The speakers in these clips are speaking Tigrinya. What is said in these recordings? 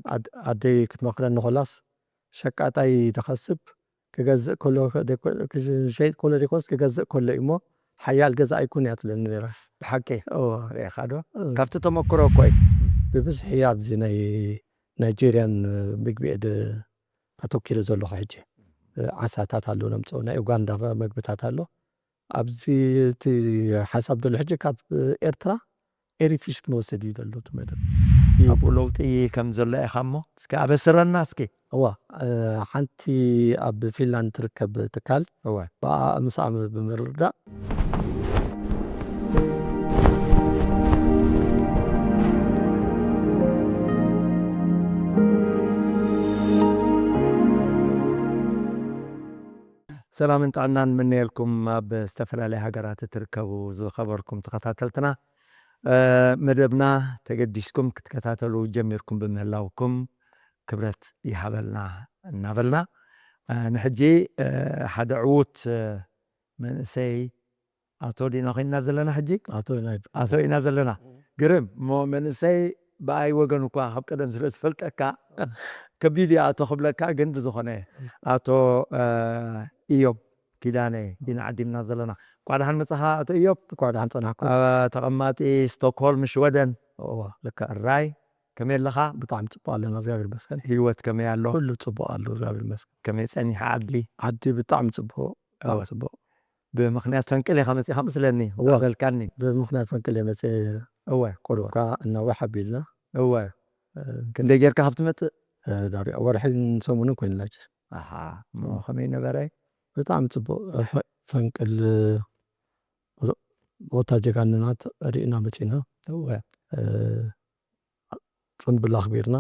ኣድ-፣ ኣደይ ክትመኽረኒ ኮላስ፣ ሸቃጣይ ዝኸስብ ክገዝእ ከሎ፣ ደኮ-፣ ክሸይጥ ከሎ ደኮስ ክገዝእ ከሎ እዩ እሞ፣ ሓያል ገዛኢ ኩን እያ ትብለኒ ነይራ። ብሓቂ? እዎ። ርኢኻ ዶ? እዎ። ካብቲ ተመክሮ እኮ እዩ። ብብዝሒ ኣብዚ ናይ ናይጄርያን ምግቢ እየ ደ-፣ ኣተኪረ ዘለኹ ሕጂ። ዓሳታት ኣሎ ነምጽኦ፣ ናይ ኡጋንዳ መግብታት ኣሎ። ኣብዚ እቲ ሓሳብ ዘሎ ሕጂ ካብ ኤርትራ ኤሪፊሽ ክንወስድ እዩ ዘሎ እቲ መደብ። ኣብኡ ለውጢ ከም ዘሎ ኢኻ እሞ፣ እስኪ ኣበስረና እስኪ። እዋ፣ እ፣ ሓንቲ ኣብ ፊንላንድ ትርከብ ትካል፣ እዋ። ብኣ-፣ ምስኣ ብምርዳእ። ሰላምን ጥዕናን ምነየልኩም፣ ኣብ ዝተፈላለያ ሃገራት እትርከቡ ዝኸበርኩም ተኸታተልትና። እ፣ መደብና ተገዲስኩም ክትከታተሉ ጀሚርኩም ብምህላውኩም ክብረት ይሃበልና እናበልና፣ እ፣ ንሕጂ፣ እ፣ ሓደ ዕዉት፣ እ፣ መንእሰይ ኣቶ ዲና ኮይንና ዘለና ሕጂ? ኣቶ ኢና። ኣቶ ኢና ዘለና። እም። ግርም፣ እሞ መንእሰይ ብኣይ ወገን እኳ ካብ ቀደም ስለ ዝፈልጠካ፣ ከቢድ እዩ ኣቶ ክብለካ፣ ግን ብዝኾነ፣ እም። ኣቶ፣ እ፣ ኢዮብ ኪዳነ ኢና ዓዲምና ዘለና። እንኳዕ ደሓን መጻኻ ኣቶ ኢዮብ። እንኳዕ ደሓን ጸናሕኩም። እ፣ ተቐማጢ ስቶክሆልም ሽወደን። እዋ፣ ልክዕ። ሕራይ፣ ከመይ ኣለኻ? ብጣዕሚ ጽቡቕ ኣለና፣ እግዚኣብሔር ይመስገን። ህይወት ከመይ ኣሎ? ኩሉ ጽቡቕ ኣሎ፣ እግዚኣብሔር ይመስገን። ከመይ ጸኒሓ ዓዲ? ዓዲ ብጣዕሚ ጽቡቕ፣ እዋ። ብጣዕሚ ጽቡቕ። ብምኽንያት ፈንቅል ኢኻ መጺኻ መስለኒ፣ እዋ። እንዳበልካኒ። ብምኽንያት ፈንቅል እየ መጺአ። እወ። ቁሩብ ከኣ እናውሕ ኣቢልና። እወ። እ፣ ክንደይ ጌርካ ካብ ትመጽእ? እ፣ ዳርጋ ወርሕን ሰሙንን ኮይኑላ። ኣሃ፣ እሞ እም። ከመይ ነበረ? ብጣዕሚ ጽቡቕ። ፈ-፣ ፈንቅል፣ እ፣ ቦታ ጀጋንና ሪእና መጺና። እወ። እ፣ ጽምብል ኣኽቢርና።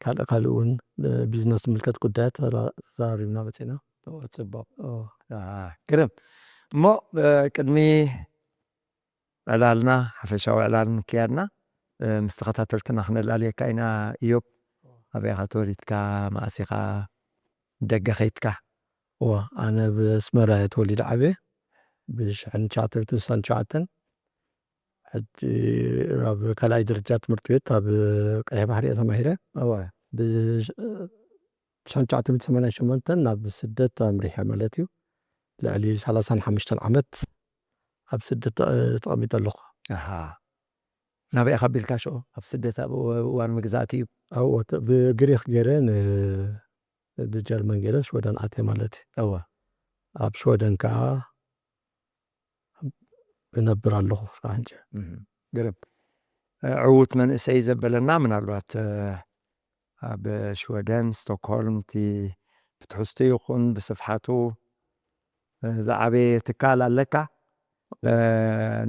ካልእ ካልእ እውን ብቢዝነስ ዝምልከት ጉዳያት ተራ-፣ ተዘራሪብና መጺና። ኦ፣ ጽቡቕ። ኦ። ኣሃ፣ ግርም። እሞ፣ እ፣ ቅድሚ ዕላልና፣ ሓፈሻዊ ዕላል ምክያድና፣ እ፣ ምስ ተኸታተልትና ክነላልየካ ኢና። ኢዮብ፣ ኣበይ ኢኻ ተወሊድካ? መኣስ ኢኻ ደገ ኸይድካ? እዋ፣ ኣነ ብኣስመራ እየ ተወሊደ ዓብየ። ብሽሕን ትሽዓተ ሚእትን ስሳን ትሽዓተን ሕጂ ኣብ ካልኣይ ደረጃ ትምህርቲ ቤት ኣብ ቀይሕ ባሕሪ እየ ተማሂረ። እወ። ብ-፣ ትሽዓተ ሚእቲ ሰማንያን ሸሞንተን ናብ ስደት ኣምሪሐ ማለት እዩ። ልዕሊ ሰላሳን ሓሙሽተን ዓመት ኣብ ስደት ተ-፣ ተቐሚጠ ኣለኹ። ኣሃ። ናበይ ኢኻ ኣቢልካ ሽዑ? ኣብ ስደት ኣብ እዋን መግዛእቲ እዩ? ኣብኡ ተ-፣ ብግሪኽ ገይረ ን-፣ ብጀርመን ገይረ ሽወደን ኣትየ ማለት እዩ። እወ። ኣብ ሽወደን ከኣ እነብር ኣለኹ ክሳብ ሕጂ። እህ፣ ግርም። እ፣ ዕዉት መንእሰይ ዘበለና ምናልባት፣ እ፣ ኣብ ሽወደን፣ ስቶክሆልም፣ እቲ ብትሕዝቱ ይኹን ብስፍሓቱ፣ እ፣ ዝዓበየ ትካል ኣለካ። እ፣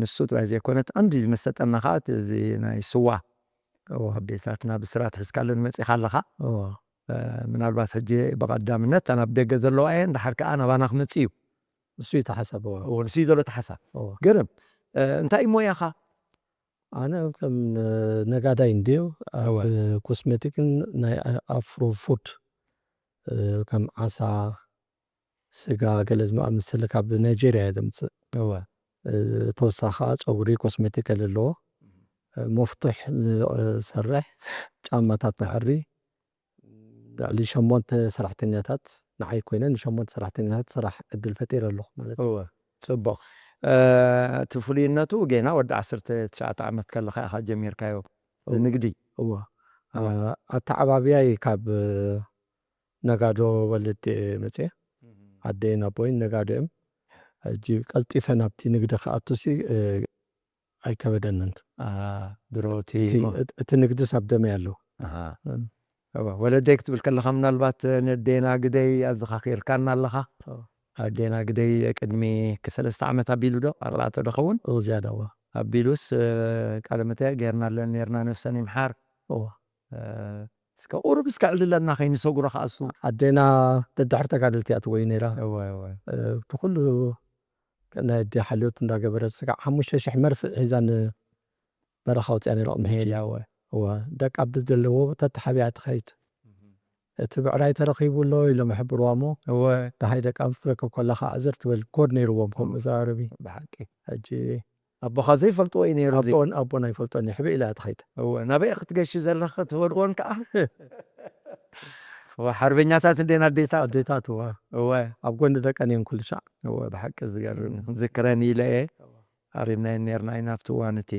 ንሱ ጥራይ ዘይኮነ፣ እቲ ቀንዲ ዝመሰጠና ኸኣ እቲ፣ እዚ ናይ ስዋ። እወ። ኣዴታትና ብስራት ሒዝካለን መጺኻ ኣለኻ። እወ። እ፣ ምናልባት ሕጂ ብቐዳምነት፣ እተን ኣብ ደገ ዘለዋ እየን፣ ድሓር ከኣ ናባና ክመጽእ እዩ። ንሱ እዩ እቲ ሓሳብ፣ እወ። እወ፣ ንሱ እዩ ዘሎ እቲ ሓሳብ። እወ። ግርም። እ፣ እንታይ እዩ ሞያኻ? ኣነ ከም፣ እ፣ ነጋዳይ እንድዩ፣ ኣብ እወ። ኮስሜቲክን ናይ ኣፍሮ ፉድ፣ እ፣ ከም ዓሳ፣ ስጋ፣ ገለ ዝመሳሰለ ካብ ናይጄርያ እየ ዘምጽእ። እወ። እ፣ ተወሳኺ ጸጉሪ ኮስሜቲክ ገለ ኣለዎ። እ፣ መፍቱሕ ን-፣ ሰርሕ፣ ጫማታት ንሕሪ። ልዕሊ ሸሞንተ ሰራሕተኛታት ንዓይ ኮይነ ንሸሞንተ ሰራሕተኛታት ስራሕ ዕድል ፈጢረ ኣለኹ ማለት እዩ። እወ፣ ጽቡቕ። እ፣ እቲ ፍሉይነቱ ጌና ወዲ ዓሰርተ ትሽዓተ ዓመት ከለኻ ኢኻ ጀሚርካዮ፣ እዚ እወ። ንግዲ። እወ። እወ። እ፣ ኣተዓባብያይ ካብ ነጋዶ ወለዲ እየ መጽየ። እህ። ኣደይን ኣቦይን ነጋዶ እዮም። ሕጂ ቀልጢፈ ናብቲ ንግዲ ክኣቱሲ፣ እ፣ ኣይከበደንን። አ፣ ድሮ እቲ እቲ፣ ሞ- እቲ፣ እቲ ንግድስ ኣብ ደመይ ኣሎ። ኣሃ። እም። እወ፣ ወለደይ ክትብል ከለኻ ምናልባት ነዴና ግደይ ኣዘኻኺርካና ኣለኻ። እወ። ኣዴና ግደይ ቅድሚ ክሰለስተ ዓመት ኣቢሉ ዶ? ኣርባዕተ ዶ ኸውን? እወ፣ ዝያዳ እወ። ኣቢሉስ፣ እ፣ ቃለ መጠይቕ ጌርናለን ኔርና፣ ነፍሰን ይምሓር። እወ። እ፣ እስከ ቁሩብ እስከ ዕልለና ከይንሰጉሮ ከኣ እሱ። ኣዴና ደድሕሪ ተጋደልቲ እያ ትጎይ ነይራ። እወ፣ እወ። እ፣ እቲ ኩሉ ናይ ኣዴ ሓልዮት እንዳገበረት ስጋዕ ሓሙሽተ ሽሕ መርፍእ ሒዛ ንበረኻ ወፂኣ ነይራ ቅድሚ ሕጂ። ሄላ፣ እወ። እወ፣ ደቃ ብዘለዎ ተተሓቢኣ ትኸይድ። እህ። እቲ ብዕራይ ተረኺቡ ኣሎ ኢሎም ይሕብርዋ እሞ፣ እወ። ደሃይ ደቃ ምስ ትረክብ ከላ ከዓ ዕዝር ትብል ኮድ ነይርዎም ከምኡ እወ። መዘራረቢ። ብሓቂ። ሕጂ ኣቦኻ ዘይፈልጥዎ እዩ ነይሩ እዚ። ኣቦን ኣቦን ኣይፈልጦን እዩ። ሕብእ ኢላ እያ ትኸይድ። እወ፣ ናበይ ክትገሺ ዘለኺ ትበልዎን ከኣ። እወ፣ ሓርበኛታት እንዴና ኣዴታት። ኣዴታት፣ እወ። እወ። ኣብ ጎኒ ደቀን እየን ኩሉ ሻዕ። እወ፣ ብሓቂ ዝገርም እዩ። ክንዝክረን ኢለ እየ። ኣሪምናየን ነርና ኢና ኣብቲ እዋን እቲ።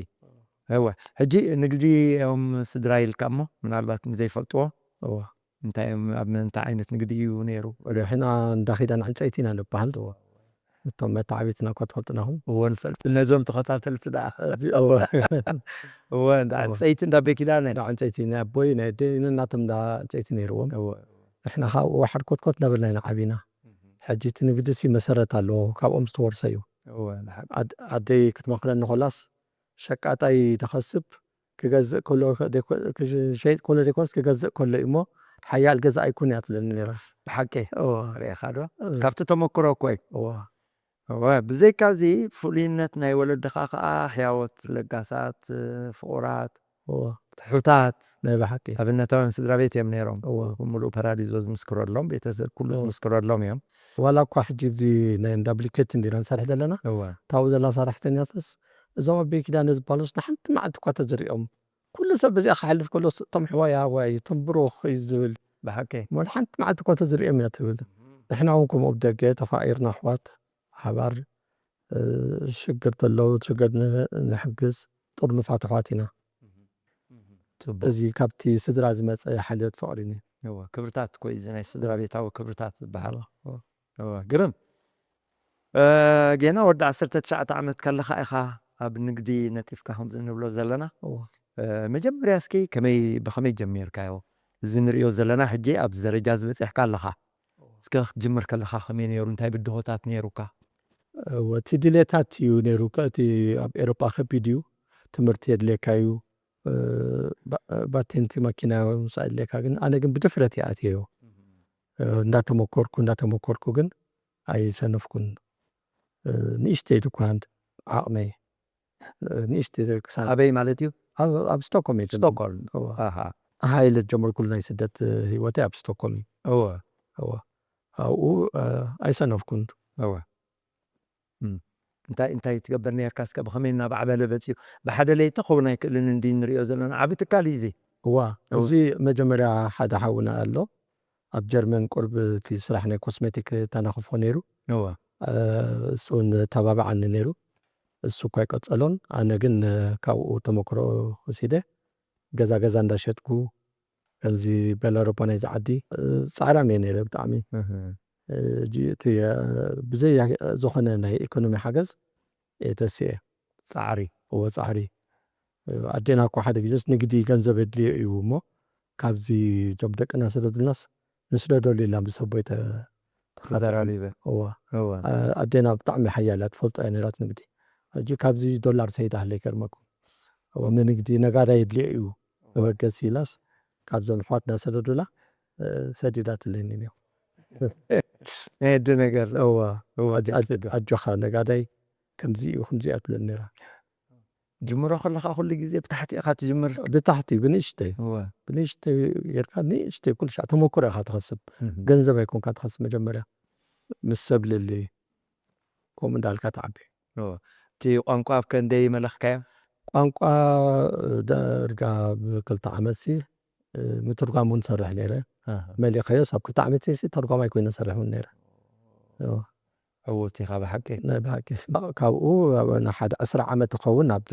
እወ። ሕጂ ንግዲ እዮም ስድራ ኢልካ እሞ፣ ምናልባት ንዘይፈልጥዎ። እወ። እንታይ እዮም፣ ኣብ ምንታይ ዓይነት ንግዲ እዩ ነይሩ? ወደ ሕና እንዳ ኪዳን ዕንጨይቲ ኢና ንበሃል። እወ። እቶም መተዓቢትና እኳ ትፈልጡና ኢኹም። እወ፣ ንፈልጥ። ነዞም ተኸታተልቲ ደኣ። እወ። እወ፣ እንዳ እወ። ዕንጨይቲ እንዳ ቤኪዳነ። እንዳ ዕንጨይቲ ናይ ኣቦይ ናይ ኣደይ ነናቶም እንዳ ዕንጨይቲ ነይርዎም። እወ። ንሕና ካብ ወሓድ ኮትኮት እናበልና ኢና ዓቢና። ሕጂ እቲ ንግዲ ሲ መሰረት ኣለዎ፣ ካብኦም ዝተወርሰ እዩ። እወ፣ ንሓቂ። ኣድ-፣ ኣደይ ክትመኽረኒ ኮላስ ሸቃጣይ ተኸስብ ክገዝእ ከሎ፣ ክሸይጥ ከሎ ዘይኮነስ ክገዝእ ከሎ እዩ እሞ፣ ሓያል ገዛእ ኣይኩን እያ ትብለኒ ነይራ። ብሓቂ? እወ። ርኤኻ ዶ? እወ። ካብቲ ተመክሮ እኮ እዩ። እወ። እወ፣ ብዘይካዚ ፍሉይነት ናይ ወለድኻ ከኣ ሕያዎት፣ ለጋሳት፣ ፍቑራት፣ እወ። ትሑታት፣ ናይ ብሓቂ። ኣብነታውያን ስድራ ቤት እዮም ነይሮም። እወ። ብምሉእ ፓራዲዞ ዝምስክረሎም፣ ቤተሰብ ኩሉ እወ። ዝምስክረሎም እዮም። ዋላ እኳ ሕጂ ኣብዚ ናይ እንዳ ብሊኬት እንዲና ንሰርሕ ዘለና፣ እወ። ታብኡ ዘላ ሰራሕተኛትስ፣ እዞም ኣቦይ ኪዳነ ዝበሃሉስ ንሓንቲ መዓልቲ እኳ ተዝሪኦም፣ ኩሉ ሰብ በዚኣ ክሓልፍ ከሎስ፣ እቶም ሕዋያ ወይ እቶም ብሩኽ እዩ ዝብል። ብሓቂ። እሞ ንሓንቲ መዓልቲ እኳ ተዝሪኦም እያ ትብል። ንሕና እውን ከምኡ ብደገ ተፋቒርና ኣሕዋት፣ ሓባር፣ እ፣ ሽግር ተለዉ፣ ሽግር ን-፣ ንሕግዝ፣ ጥርኑፋት ኣሕዋት ኢና። ጽቡቅ። እዚ ካብቲ ስድራ ዝመጸ ሓልዮት ፍቕሪ እዩ። እወ፣ ክብርታት እኮ እዩ፣ እዚ ናይ ስድራ ቤታዊ ክብርታት ዝበሃል። እወ። እወ፣ ግርም። እ፣ ጌና ወዲ ዓሰርተ ትሽዓተ ዓመት ከለኻ ኢኻ ኣብ ንግዲ ነጢፍካ ከምዚ ንብሎ ዘለና። እወ። እ፣ መጀመርያ እስኪ ከመይ፣ ብኸመይ ጀሚርካዮ? እዚ ንርእዮ ዘለና ሕጂ ኣብዚ ደረጃ እዚ በጺሕካ ኣለኻ። እስከ ክትጅምር ከለኻ ከመይ ነይሩ? እንታይ ብድሆታት ነይሩካ? እወ፣ እቲ ድሌታት እዩ ነይሩ። ከ-፣ እቲ ኣብ ኤሮጳ ከቢድ እዩ። ትምህርቲ የድልየካ እዩ። እ፣ ባ-፣ ባቴንቲ መኪና ምውጻእ የድልየካ። ግን ኣነ ግን ብድፍረት እየ ኣትየዮ። እ፣ እንዳተመኮርኩ፣ እንዳተመኮርኩ ግን ኣይሰነፍኩን። እ፣ ንእሽተይ ድኳን ዓቕመይ፣ እ፣ ንእሽተይ ክሳብ ኣበይ ማለት እዩ? ኣብ፣ ኣብ ስቶክሆልም እየ ጀሚረ። ስቶክሆልም። እወ። ኣሃ። ኣሃ ኢለ ዝጀመርኩሉ ናይ ስደት፣ እ፣ ህይወተይ ኣብ ስቶክሆልም እዩ። እወ። እወ። ኣብኡ፣ እ፣ ኣይሰነፍኩን። እወ። እም። እንታይ፣ እንታይ ትገብር ነርካ? እስከ ብኸመይ እናማዕበለ መጺኡ? ብሓደ ለይቲ ክኸውን ኣይክእልን እንዲ ንሪኦ ዘለና ዓቢ ትካል እዩ እዚ። እዋ፣ እው። እዚ መጀመርያ ሓደ ሓውና ኣሎ። ኣብ ጀርመን ቁርብ እቲ ስራሕ ናይ ኮስሜቲክ ተናኽፎ ነይሩ። እዋ። እ፣ እሱ እውን ተባብዓኒ ነይሩ። እሱ እኳ ኣይቀጸሎን፣ ኣነ ግን ካብኡ ተመክሮ ወሲደ ገዛ ገዛ እንዳሸጥኩ፣ ከምዚ በል ኣውሮፓ ናይዚ ዓዲ፣ እ፣ ጻዕራም እየ ነይረ ብጣዕሚ። እህ። እ፣ ጂ-፣ እቲ፣ እ፣ ብዘይ ያ-፣ ዝኾነ ናይ ኢኮኖሚ ሓገዝ እየ ተሲኤ። ጻዕሪ። እወ፣ ጻዕሪ። እ፣ ኣዴና እኮ ሓደ ግዜስ ንግዲ ገንዘብ የድልዮ እዩ እሞ፣ ካብዚ እዞም ደቅና ሰደዱልናስ ንስደደሉ ኢልና ምስ ኣቦይ ተ-፣ ተኸታቲልና። ተዘራሪበ። እወ። እወ። እ፣ ኣዴና ብጣዕሚ ሓያል እያ፣ ትፈልጦ እያ ነይራት ንግዲ። ሕጂ ካብዚ ዶላር ሰይዳ ህለ ይገርመኩም። እወ፣ ንንግዲ ነጋዳይ የድልዮ እዩ መበገሲ ኢላስ ካብዞም ኣሕዋትና ሰደዱላ፣ እ፣ ሰዲዳትለኒ ነይሩ። ናይ ኣደ ነገር፣ እወ፣ እወ፣ ኣድ-፣ ኣድ-፣ ኣደ። ኣጆኻ ነጋዳይ ከምዚ እዩ፣ ከምዚ እያ ትብለኒ ነይራ። ጅምሮ ከለኻ ኩሉ ግዜ ብታሕቲ ኢኻ ትጅምር? ብታሕቲ፣ ብንእሽተይ። እወ። ብንእሽተይ ጌርካ፣ ንእሽተይ ኩሉ ሻዕ ተመክሮ ኢኻ ትኸስብ። እህ። ገንዘብ ኣይኮንካ ትኸስብ መጀመርያ። ምስ ሰብ ልሊ፣ ከምኡ እንዳልካ ትዓቢ። እወ። እቲ ቋንቋ ኣብ ከንደይ መለኽካዮ? ቋንቋ ዳርጋ ብክልተ ዓመት ሲ፣ እ፣ ምትርጓም እውን ሰርሕ ነይረ። ኣሃ። መሊኸዮስ ኣብ ክልተ ዓመት ሲ ተርጓማይ ኮይነ ሰርሕ እውን ነይረ። እወ። ዕዉት ኢኻ ብሓቂ። ናይ ብሓቂ። ካብኡ ኣብ ናይ ሓደ ዕስራ ዓመት ይኸውን ኣብ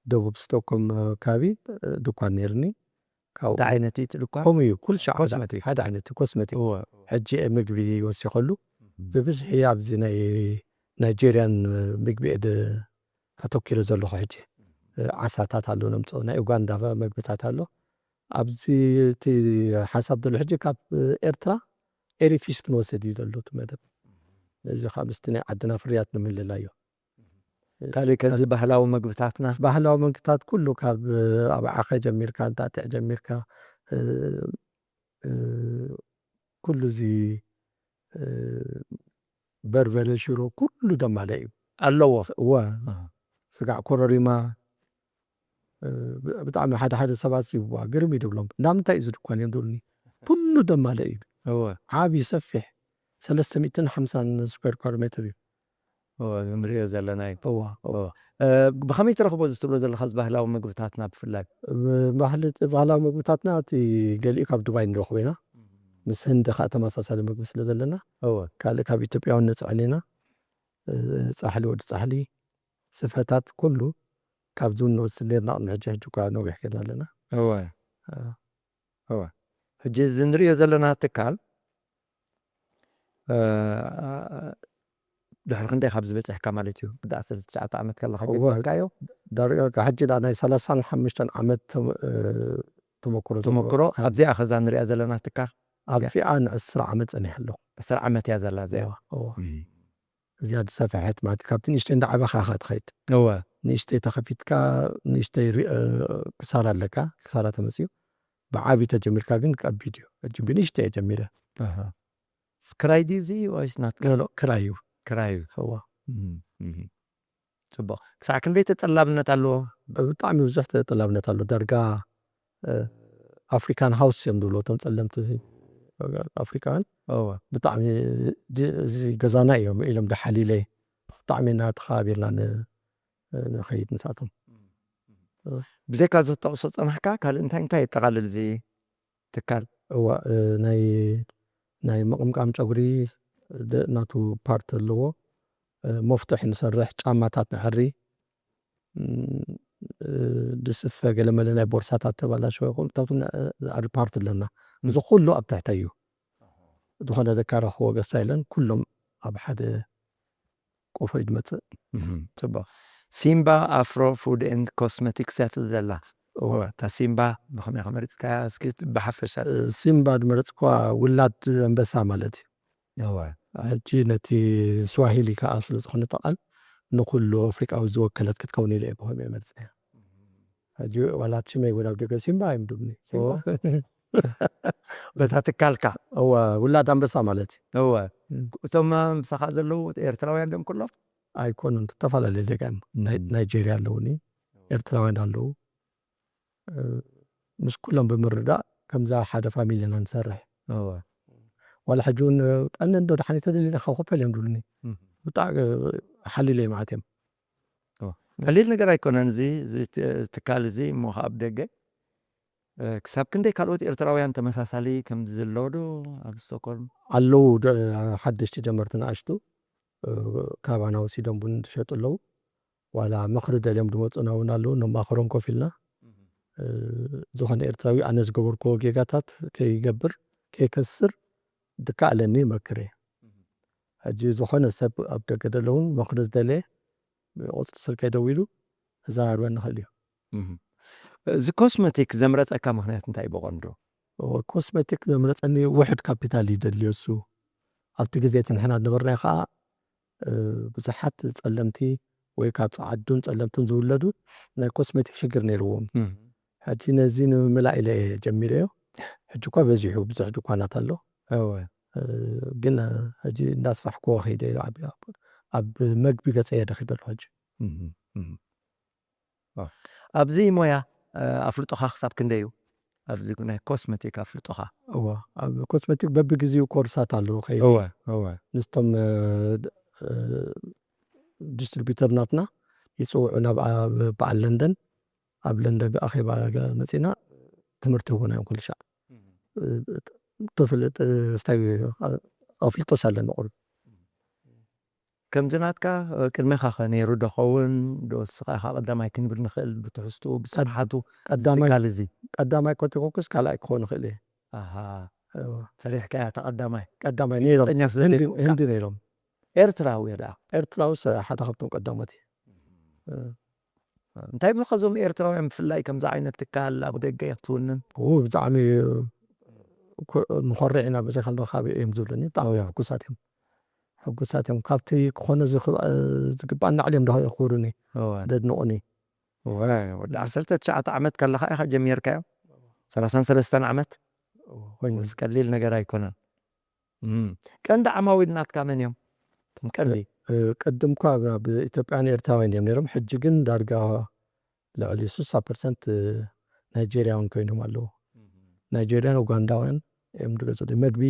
ደቡብ ስቶክሆልም ከባቢ ድኳን ነይርኒ። ካብኡ እንታይ ዓይነት እዩ እቲ ድኳን? ከምኡ እዩ፣ ኩሉ ሻዕ ሓደ፣ ኮስመቲክ። ሓደ ዓይነት ኮስመቲክ። እወ። ሕጂ እየ ምግቢ ወሲኸሉ። እህ። ብብዝሒ ኣብዚ ናይ ናይጄርያን ምግቢ እየ ደ-፣ ኣተኪረ ዘለኹ ሕጂ። ዓሳታት ኣሎ ነምጽኦ፣ ናይ ኡጋንዳ ምግብታት ኣሎ። ኣብዚ እቲ ሓሳብ ዘሎ ሕጂ ካብ ኤርትራ ኤሪፊሽ ክንወስድ እዩ ዘሎ እቲ መደብ። እዚ ኸኣ ምስቲ ናይ ዓድና ፍርያት ንምልላዮ። ካልእ ከዚ ባህላዊ መግብታትና? ባህላዊ መግብታት ኩሉ ካብ ኣባዓኸ ጀሚርካ፣ እንጣጢዕ ጀሚርካ፣ እ፣ እ፣ ኩሉ እዚ፣ እ፣ በርበረ፣ ሽሮ ኩሉ ደማለ እዩ። ኣለዎ? እወ። ኣሃ። ስጋዕ ኮረሪማ፣ እ፣ ብ-፣ ብጣዕሚ ሓደ ሓደ ሰባት ይብዋ፣ ግርም እዩ ድብሎም። "እንዳ ምንታይ እዩ እዚ ድኳን?" እዮም ዝብሉኒ። ኩሉ ደማለ እዩ። እወ። ዓቢ ሰፊሕ ሰለስተ ሚእትን ሓምሳን ስኩዌር ኳድሮ ሜትር እዩ። እዎ፣ ንሪኦ ዘለና እዩ። እዋ እዋ እ፣ ብኸመይ ትረኽቦ እዚ ትብሎ ዘለኻ፣ እዚ ባህላዊ ምግብታትና ብፍላይ? ባህሊ ባህላዊ ምግብታትና፣ እቲ ገሊኡ ካብ ዱባይ ንረኽቦ ኢና። ምስ ህንዲ ከዓ ተመሳሳሊ ምግቢ ስለ ዘለና፣ እዎ። ካልእ ካብ ኢትዮጵያ እውን ነፅዕን ኢና። እ፣ ፃሕሊ፣ ወዲ ፃሕሊ፣ ስፈታት፣ ኩሉ ካብዚ እውን ንወስድ ነርና። ቅድሚ ሕጂ፣ ሕጂ እኳ ነዊሕ ከይድና ኣለና። እወ እ፣ እወ ሕጂ እዚ ንሪኦ ዘለና ትካል፣ እ፣ ድሕሪ ክንደይ ካብዚ በፂሕካ ማለት እዩ? ብዳ ዓሰርተ ትሽዓተ ዓመት ከለኻ እወ። ጀሚርካዮ? ዳርጋ ሕጂ ዳ ናይ ሰላሳን ሓሙሽተን ዓመት ተም- እ፣ ተመክሮ ዘለዎ ተመክሮ ትካል። ኣብዚኣ ኸዛ ንሪኣ ዘለና ትካል? ኣብዚኣ ንዕስራ ዓመት ፀኒሐ ኣለኹ። ዕስራ ዓመት እያ ዘላ እዚኣ። እዋ እዋ እም። እዚኣ ዝሰፍሐት ማለት እዩ። ካብቲ ንእሽተይ እንዳዓበኻ ኢኻ ትኸይድ። እወ ንእሽተይ ተኸፊትካ፣ ንእሽተይ ሪ- እ፣ ክሳራ ኣለካ፣ ክሳራ ተመፅኡ። ብዓብዪ ተጀሚርካ ግን ከቢድ እዩ። ሕጂ ብንእሽተይ እየ ጀሚረ። ኣሃ። ክራይ ድዩ እዚ ወይስ ናትካ? ኖ፣ ኖ፣ ክራይ እዩ። ክራይ እዩ። እዋ እም፣ እም። ፅቡቕ። ክሳዕ ክንደይ ተጠላብነት ኣለዎ? ብጣዕሚ ብዙሕ ተጠላብነት ኣሎ። ዳርጋ እ፣ ኣፍሪካን ሃውስ እዮም ዝብሉ እቶም ፀለምቲ፣ ኣፍሪካውያን። እወ ብጣዕሚ ድ- እዚ ገዛና እዮም ኢሎም ደሓሊለይ። ብጣዕሚ እናተኸባቢርና ን- ንኸይድ ንሳቶም። ብዘይካ እዚ ተጠቕሶ ፀናሕካ ካልእ እንታይ እንታይ የጠቓልል እዚ ትካል? እዋ እ፣ ናይ ናይ ምቕምቃም ጨጉሪ ደ- ናቱ ፓርት ኣለዎ። እ፣ መፍቱሕ ንሰርሕ፣ ጫማታት ንሕሪ፣ ም፣ እ፣ ድስፈ ገለመለ ናይ ቦርሳታት ተባላሸወ ይኹን፣ ካብቶም ናይ- ዝዓሪ ፓርት ኣለና። እዚ ኩሉ ኣብ ትሕተይ እዩ። ዝኾነ ዘካረኽዎ ገሳ የለን፣ ኩሎም ኣብ ሓደ ቆፎ እዩ ዝመፅእ። እም፣ ፅቡቕ። ሲምባ ኣፍሮ ፉድ ኤንድ ኮስመቲክስ እያ ትብል ዘላ። እወ፣ እታ ሲምባ ብኸመይ ከመሪፅካያ? እስኪ ብሓፈሻ። እ፣ ሲምባ ዝመረፅኳ ውላድ ኣንበሳ ማለት እዩ። እወ ሕጂ ነቲ ስዋሂሊ ከዓ ስለ ዝኾነ እቲ ቃል ንኩሉ ኣፍሪቃዊ ዝወከለት ክትከውን ኢለ እየ ብኸምኡ እየ መርፀያ። ሕጂ ዋላ ሽመይ እውን ኣብ ደገ ሲምባ እዮም ድብኒ። ኦ። በታ ትካልካ። እወ ውላድ ኣንበሳ ማለት እዩ። እወ እም። እቶም ምሳኻ ዘለዉ ኤርትራውያን ዶም ኩሎም? ኣይኮኑን፣ ዝተፈላለዩ ዜጋ እዮም። ናይ- እም። ናይጄርያ ኣለውኒ፣ ኤርትራውያን ኣለዉ። እ፣ ምስ ኩሎም ብምርዳእ ከምዛ ሓደ ፋሚሊ ኢና ንሰርሕ። እወ ዋላ ሕጂ እውን ቀነ እንዶ ደሓን ተደሊና ካብ ኮፈል እዮም ድብሉኒ። እም። ብጣዕሚ ሓሊለ ማለት እዮም። ቀሊል ነገር ኣይኮነን እዚ እዚ ት- ትካል እዚ እሞ ኣብ ደገ እ፣ ክሳብ ክንደይ ካልኦት ኤርትራውያን ተመሳሳሊ ከምዚ ዘለዎ ዶ ኣብ ስቶኮልም? ኣለዉ ደ- ሓደሽቲ ጀመርቲ ንኣሽቱ እ፣ ካባና ወሲዶም ቡን ዝሸጡ ኣለዉ። ዋላ ምኽሪ ደልዮም ዝመፁና እውን ኣለዉ። ነማኽሮም ኮፍ ኢልና እ፣ ዝኾነ ኤርትራዊ ኣነ ዝገበርክዎ ጌጋታት ከይገብር ከይከስር ድካ ኣለኒ ይመክር እየ። ሕጂ ዝኾነ ሰብ ኣብ ደገ ዘለውን ምኽሪ ዝደለየ ብቁፅሪ ስልከይ ደዊሉ ክዘራርበኒ ይኽእል እዩ። እዚ ኮስመቲክ ዘምረፀካ ምኽንያት እንታይ እዩ ብቐንዱ? ኮስሜቲክ ዘምረፀኒ ውሕድ ካፒታል እዩ ደድልዮ እሱ። ኣብቲ ግዜ እቲ ንሕና ዝነበርናዮ ከዓ እ፣ ብዙሓት ፀለምቲ ወይ ካብ ፀዓዱን ፀለምትን ዝውለዱ ናይ ኮስሜቲክ ሽግር ነይርዎም። ሕጂ ነዚ ንምምላእ ኢለ እየ ጀሚረዮ። ሕጂ እኳ በዚሑ ብዙሕ ድኳናት ኣሎ። እወ እ፣ ግን ሕጂ እንዳስፋሕክዎ ከይደ ኢሉ ኣብ- ኣብ መግቢ ገፀ እየ ደኺ ዘሎ ሕጂ። እህ፣ እህ። ዋ። ኣብዚ ሞያ እ፣ ኣፍልጦኻ ክሳብ ክንደይ እዩ? ኣብዚ ናይ ኮስሜቲክ ኣፍልጦኻ? እዋ ኣብ ኮስሜቲክ በብግዜኡ ኮርሳት ኣለዉ ከይደ እወ እወ ምስቶም እ፣ እ፣ ዲስትሪቢተር ናትና ይፅውዑ ናብ ኣ- በዓል ለንደን። ኣብ ለንደን ብኣኼባ ገ- መፂና ትምህርቲ ህቡና እዮም ኩሉ ሻዕ። እ፣ ተፍልጥ ስታይ ኣፍልጦ ሳለኒ ቁሩብ ከምዚ ናትካ እ፣ ቅድሜኻ ኸ ነይሩ ዶ ኸውን? ዶ እስኻ ኢኻ ቀዳማይ ክንብል ንኽእል ብትሕዝቱ ብስርሓቱ ቀዳማይ ትካል እዚ? ቀዳማይ ኮቲኮኩስ ካልኣይ ክኾን ይኽእል እየ። ኣሃ እዋ። ፈሪሕካያ እታ ቀዳማይ ቀዳማይ ነይሮም ጠኛ ስለ ህንዲ ዘይኮንካ። ህንዲ ነይሮም። ኤርትራዊ እዳ ኤርትራውስ ሓደ ካብቶም ቀዳሞት እየ። እ፣ እንታይ ብኸዞም ኤርትራውያን ብፍላይ ከምዚ ዓይነት ትካል ኣብ ደገ ክትውንን? ው ብጣዕሚ ኮ- ንኾርዕ ኢና ብዘይ ካልዶ ካብ እዮም ዝብሉኒ። ብጣዕሚ እዮም ሕጉሳት እዮም። ሕጉሳት እዮም። ካብቲ ክኾነ ዝኽብ- ዝግባእ ናዕሊ እዮም ዶ የኽብሩኒ እወ ደድንቑኒ። እወ ወዲ ዓሰርተ ትሽዓተ ዓመት ከለኻ ኢኻ ጀሚርካዮ? ሰላሳን ሰለስተን ዓመት ኮይኑ ምስ ቀሊል ነገር ኣይኮነን። እም። ቀንዲ ዓማዊል ናትካ መን እዮም? እቶም ቀንዲ እ፣ ቅድም እኳ ኣብ ኢትዮጵያን ኤርትራውያን እዮም ነይሮም። ሕጂ ግን ዳርጋ ልዕሊ ስሳ ፐርሰንት ናይጄርያውን ኮይኖም ኣለዉ። ናይጄርያን ኡጋንዳውያን እዮም ዝገዝኡ። መግቢ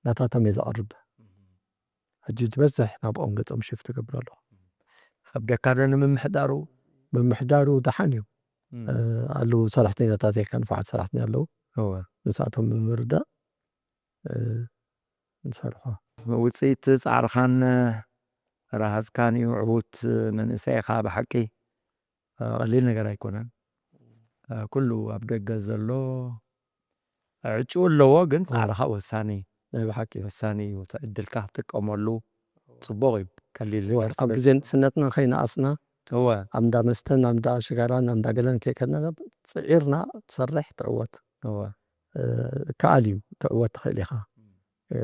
ናታቶም እየ ዘቕርብ። ሕጂ ዝበዝሕ ናብኦም ገጾም ሽፍት ይገብሩ ኣለዉ። ከብደካ ዶ ንምምሕዳሩ? ምምሕዳሩ ደሓን እዩ። ኣለዉ ሰራሕተኛታት፣ የካ ንፉዓት ሰራሕተኛ ኣለዉ። ንሳቶም ብምርዳእ ንሰርሖ። ውፅኢት ፃዕርኻን ረሃፅካን እዩ። ዕዉት መንእሰይ ኢኻ ብሓቂ። ቀሊል ነገር ኣይኮነን። ኩሉ ኣብ ደገ ዘሎ ዕጭው ኣለዎ፣ ግን ጻዕርኻ ወሳኒ፣ ናይ ብሓቂ ወሳኒ እዩ። እቲ ዕድልካ ክትጥቀመሉ ጽቡቕ እዩ። ቀሊል እወ፣ ነገር ኣብ ስለ ግዜ ንእስነትና ከይነኣስና እወ፣ ኣብ እንዳ መስተን ኣብ እንዳ ሽጋራን ኣብ እንዳ ገለን ከይከድና ጽዒርና ትሰርሕ ትዕወት። እወ። እ፣ ከኣል እዩ፣ ትዕወት ትኽእል ኢኻ። እ፣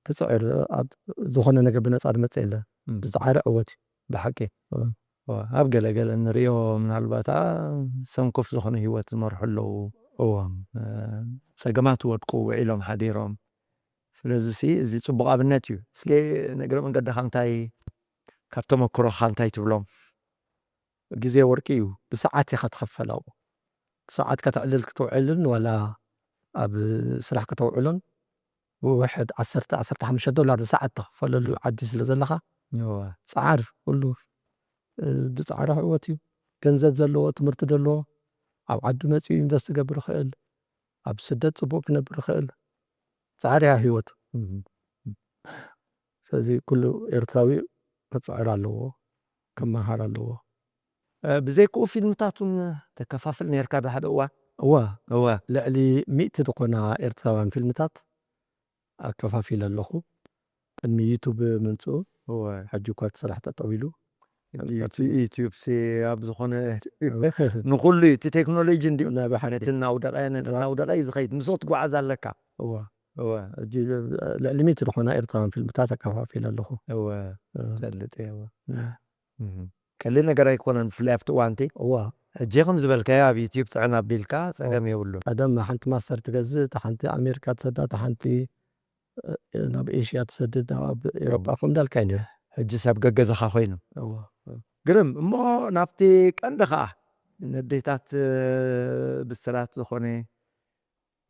ትጽዕር ኣብ ዝኾነ ነገር ብነጻ ዝመጽእ የለ። እም። ብዝጸዓረ ዕወት እዩ። ብሓቂ። እወ። እወ፣ ኣብ ገለ ገለ ንርእዮ ምናልባት፣ ኣ፣ ሰንኩፍ ዝኾነ ህይወት ዝመርሑ ኣለዉ። እወ። እ፣ ጸገማት ወድቁ ውዒሎም ሓዲሮም። ስለዚ ሲ፣ እዚ ጽቡቕ ኣብነት እዩ። እስኪ ንእግረ መንገድኻ እንታይ፣ ካብ ተመክሮኻ እንታይ ትብሎም? ግዜ ወርቂ እዩ። ብሰዓት ኢኻ ትኸፈል ኣብኡ። ሰዓት ከተዕልል ክትውዕልን ዋላ ኣብ ስራሕ ከተውዕሎን ውሕድ ዓሰርተ፣ ዓሰርተ ሓሙሽተ ዶላር ንሰዓት ትኽፈለሉ ዓዲ ስለ ዘለኻ፣ እወ። ጸዓር ኩሉ፣ እ፣ ብጻዕሪ ክዕወት እዩ። ገንዘብ ዘለዎ፣ ትምህርቲ ዘለዎ፣ ኣብ ዓዱ መጺኡ ኢንቨስት ክገብር ይኽእል፣ ኣብ ስደት ጽቡቕ ክነብር ይኽእል። ጻዕሪ እያ ህይወት። እም። ስለዚ ኩሉ ኤርትራዊ ክጽዕር ኣለዎ፣ ክመሃር ኣለዎ። እ፣ ብዘይክኡ ፊልምታት እውን ተከፋፍል ነርካ ዶ ሓደ እዋን? እወ። እወ። ልዕሊ ሚእቲ ዝኾና ኤርትራውያን ፊልምታት ኣከፋፊለ ኣለኹ። ቅድሚ ዩቱብ ምምጽኡ፣ እወ። ሕጂ እኳ እቲ ስራሕ ጠጠው ኢሉ። ዩቱ-፣ ዩቱብ ሲ ኣብ ዝኾነ ንኹሉ እዩ፣ እቲ ቴክኖሎጂ እንዲዩ። ናይ ብሓቂ። ነቲ እናውደቐ፣ ነቲ እናውደቐ እዩ ዝኸይድ። ምስኡ ትጓዓዝ ኣለካ። እወ። እወ። ሕጂ ልዕሊ ሚእቲ ዝኾና ኤርትራውያን ፊልምታት ኣከፋፊለ ኣለኹ። እወ። እወ። ፈልጥ እየ፣ እወ። እም። እም። ቀሊል ነገር ኣይኮነን፣ ብፍላይ ኣብቲ እዋንቲ። እዋ። ሕጂ ከም ዝበልካዮ ኣብ ዩትዩብ ጽዕን ኣቢልካ ጸገም የብሉን። ቀደም ሓንቲ ማስተር ትገዝእ፣ እታ ሓንቲ ኣሜሪካ ትሰዳ፣ እታ ሓንቲ፣ እ፣ ናብ ኤሽያ ትሰድድ፣ ናብ ኤውሮጳ ከምኡ እንዳልካ እዩ ነይሩ። ሕጂ ሰብ ገገዛኻ ኮይኑ። እዋ። ግርም። እሞ ናብቲ ቀንዲ ኸኣ ነዴታት፣ እ፣ ብስራት ዝኾነ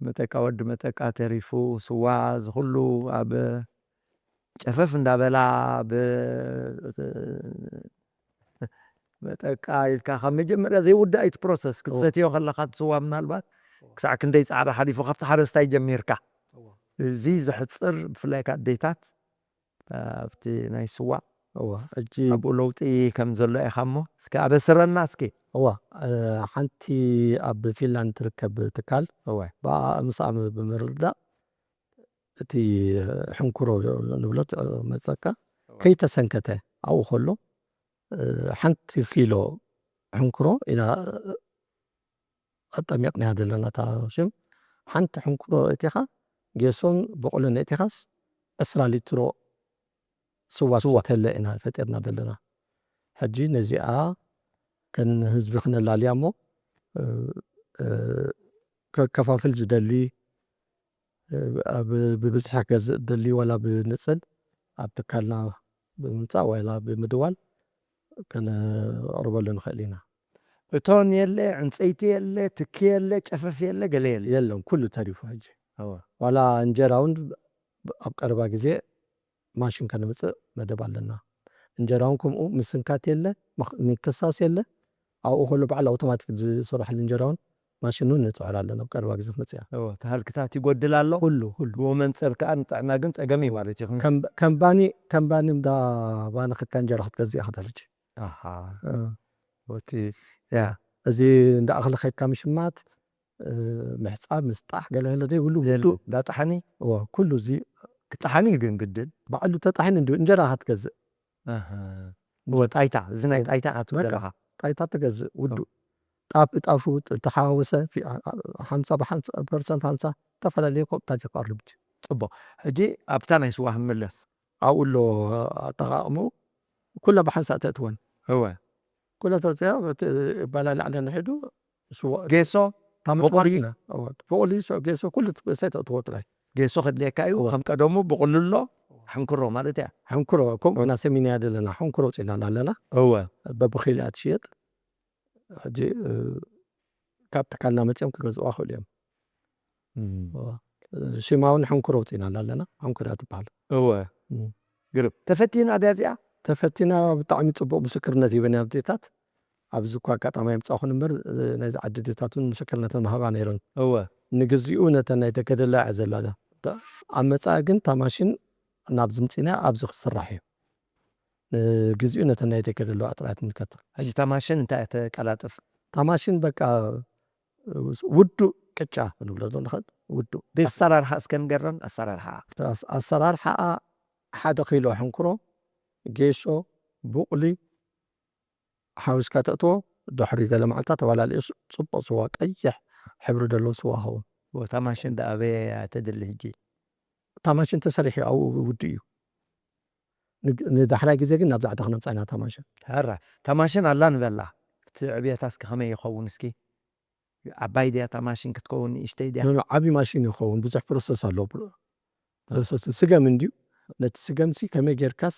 መጠቃ ወዲ መጠቃ ተሪፉ፣ ስዋ፣ እዚ ኩሉ ኣብ ጨፈፍ እንዳበላ ብ-፣ መጠቃ ኢልካ ካብ መጀመርያ ዘይውዳእ እዩ እቲ ፕሮሰስ። ክትሰትዮ ከለኻ እቲ ስዋ ምናልባት ክሳዕ ክንደይ ጻዕሪ ሓሊፉ ካብቲ ሓረስታይ ጀሚርካ። እዚ ዘሕጽር ብፍላይ ከኣ ኣዴታት ኣብቲ ናይ ስዋ እዋ፣ ሕጂ ኣብኡ ለውጢ ከም ዘሎ ኢኻ እሞ፣ እስኪ ኣበስረና እስኪ። እዋ፣ እ፣ ሓንቲ ኣብ ፊንላንድ ትርከብ ትካል፣ እወ። ብኣ-፣ ምስኣ ብምርዳእ፣ እቲ ሕንኩሮ ንብሎ ት-፣ መጸካ፣ እወ። ከይተሰንከተ ኣብኡ ከሎ፣ እ፣ ሓንቲ ኪሎ ሕንኩሮ ኢና ኣጠሚቕናያ ዘለና እታ ሽም። ሓንቲ ሕንኩሮ እቲኻ፣ ጌሶን ብቑልን እቲኻስ ዕስራ ሊትሮ ስዋ ስዋ። ትሰተለ ኢና ፈጢርና ዘለና። ሕጂ ነዚኣ ከን ህዝቢ ክነላልያ እሞ፣ እ፣ እ፣ ከከፋፍል ዝደሊ፣ እ፣ ኣብ ብብዝሒ ክገዝእ ዝደሊ ዋላ ብንጽል ኣብ ትካልና ብምምጻእ ዋላ ብምድዋል ከነቕርበሉ ንኽእል ኢና። እቶን የለ፣ ዕንጸይቲ የለ፣ ትኪ የለ፣ ጨፈፍ የለ፣ ገለ የለ። የለን፣ ኩሉ ተሪፉ ሕጂ። እወ። ዋላ እንጀራ እውን ኣብ ቀረባ ግዜ ማሽን ከነምጽእ መደብ ኣለና። እንጀራ እውን ከምኡ ምስንካት የለ፣ ምኽ-፣ ምክሳስ የለ። ኣብኡ ከሎ በዓል ኣውቶማቲክ ዝስርሐሉ እንጀራ እውን ማሽን እውን ንጽዕር ኣለና፣ ኣብ ቀረባ ግዜ ክመጽእ እያ። እወ፣ እቲ ሃልክታት ይጎድል ኣሎ። ኩሉ፣ ኩሉ። ብኡ መንጽር ከኣ ንጥዕና ግን ጸገም እዩ ማለት እዩ። ከም፣ ከም ባኒ፣ ከም ባኒ እንዳ ባኒ ከድካ እንጀራ ክትገዝእ ኢኻ ሕጂ። ኣሃ። እ። ወቲ፣ ያ። እዚ እንዳ እኽሊ ከድካ ምሽማት፣ እ፣ ምሕጻብ፣ ምስጣሕ፣ ገለ ገለ ዘይብሉ የሉ። ውዱእ። እንዳ ጠሓኒ? እወ፣ ኩሉ እዚ ክጠሓኒ እዩ ግን ግድን። ባዕሉ ተጣሒኑ እንዲዩ እንጀራ ክትገዝእ። ኣሃ። እወ፣ ጣይታ፣ እዚ ናይ ጣይታ ኣቱ በቃ፣ ዘለኻ። ጣይታ ትገዝእ፣ ውዱእ። ጣፍ ብጣፉ ተሓዋወሰ፣ ፊ-፣ ኣ-፣ ኣ-፣ ሓምሳ ብሓምሳ ፐርሰንት፣ ሓምሳ፣ ዝተፈላለየ ኮምታት ይቐርብ። ጽቡቕ። ሕጂ ኣብታ ናይ ስዋ ክንምለስ። ኣብኡ ኣሎ ኣጠቓቕሙ፣ ኩላ ብሓንሳእ ተእትወን። እወ። ኩላ ተእትያ፣ እቲ ባላ ላዕሊ ንሒዱ፣ ስዋ ጌሶ፣ ታምጽዋ ብቑሊ። ኢና። እወ። ብቑሊ፣ ሶ-፣ ጌሶ፣ ኩሉ ትእሰ ተእትዎ ጥራይ። ጌሶ ከድልየካ እዩ፣ እወ። ከም ቀደሙ ብቑሊ ኣሎ፣ ሕንኩሮ ማለት እያ። ሕንኩሮ፣ ከምኡ ኢና ሰሚንያ ዘለና፣ ሕንኩሮ ውጺእና ኣለና። እወ። በብኺልኣ ትሽየጥ። ሕጂ፣ እ፣ ካብ ትካልና መጺኦም ክገዝእዋ ክእሉ እዮም። እም። እወ። ሽማ እውን ሕንኩሮ ውጺእናላ ኣለና። ሕንኩሮ እያ ትበሃል። እወ። እም። ግርም። ተፈቲና ድያ እዚኣ? ተፈቲና። ብጣዕሚ ጽቡቕ ምስክርነት ሂበን ኣዴታት። ኣብዚ እኳ ኣጋጣሚ ኣይምጻኹን እምበር፣ እ፣ ናይዚ ዓዲ ኣዴታት እውን ምስክርነተን ምሃባ ነይረን። እወ። ንግዚኡ ነተን ናይ ተገደላ እያ ዘላዳ። ታ-፣ ኣብ መጻኢ ግን እታ ማሽን ናብዚ ምጺና ኣብዚ ክስራሕ እዩ። ንግዚኡ ነተን ናይ ተገደላ ጥራይ ትምልከት። ሕጂ እታ ማሽን እንታይ እያ ተቀላጥፍ? እታ ማሽን በቃ ውዱእ ቅጫ ክንብሎ ዶ ንኽእል? ውዱእ። ብኣሰራርሓ እስከ ንገረን፣ ኣሰራርሓ። ኣስ-፣ ኣሰራርሓኣ ሓደ ኪሎ ሕንኩሮ፣ ጌሾ፣ ቡቕሊ ሓዊስካ ተእትዎ፣ ድሕሪ ገለ መዓልታት ተባላልዮ ስ-፣ ጽቡቕ ስዋ፣ ቀይሕ ሕብሪ ዘለዎ ስዋ ኸውን። እታ ማሽን ደኣ ኣበይ እያ ተድሊ ሕጂ? እታ ማሽን ተሰሪሑ ኣብኡ ውዱእ እዩ። ንግ-፣ ንዳሕራይ ግዜ ግን ናብዛ ዓዲ ክነምጻ ኢና እታ ማሽን። ሕራ፣ እታ ማሽን ኣላ ንበላ። እቲ ዕብየታ እስኪ ከመይ ይኸውን እስኪ? ዓባይ ድያ እታ ማሽን ክትከውን ንእሽተይ ድያ? ኖ፣ ኖ፣ ዓቢ ማሽን ይኸውን። ብዙሕ ፕሮሰስ ኣለዎ። ፕሮ-፣ ፕሮሰስ ስገም እንድዩ። ነቲ ስገምሲ ከመይ ጌርካስ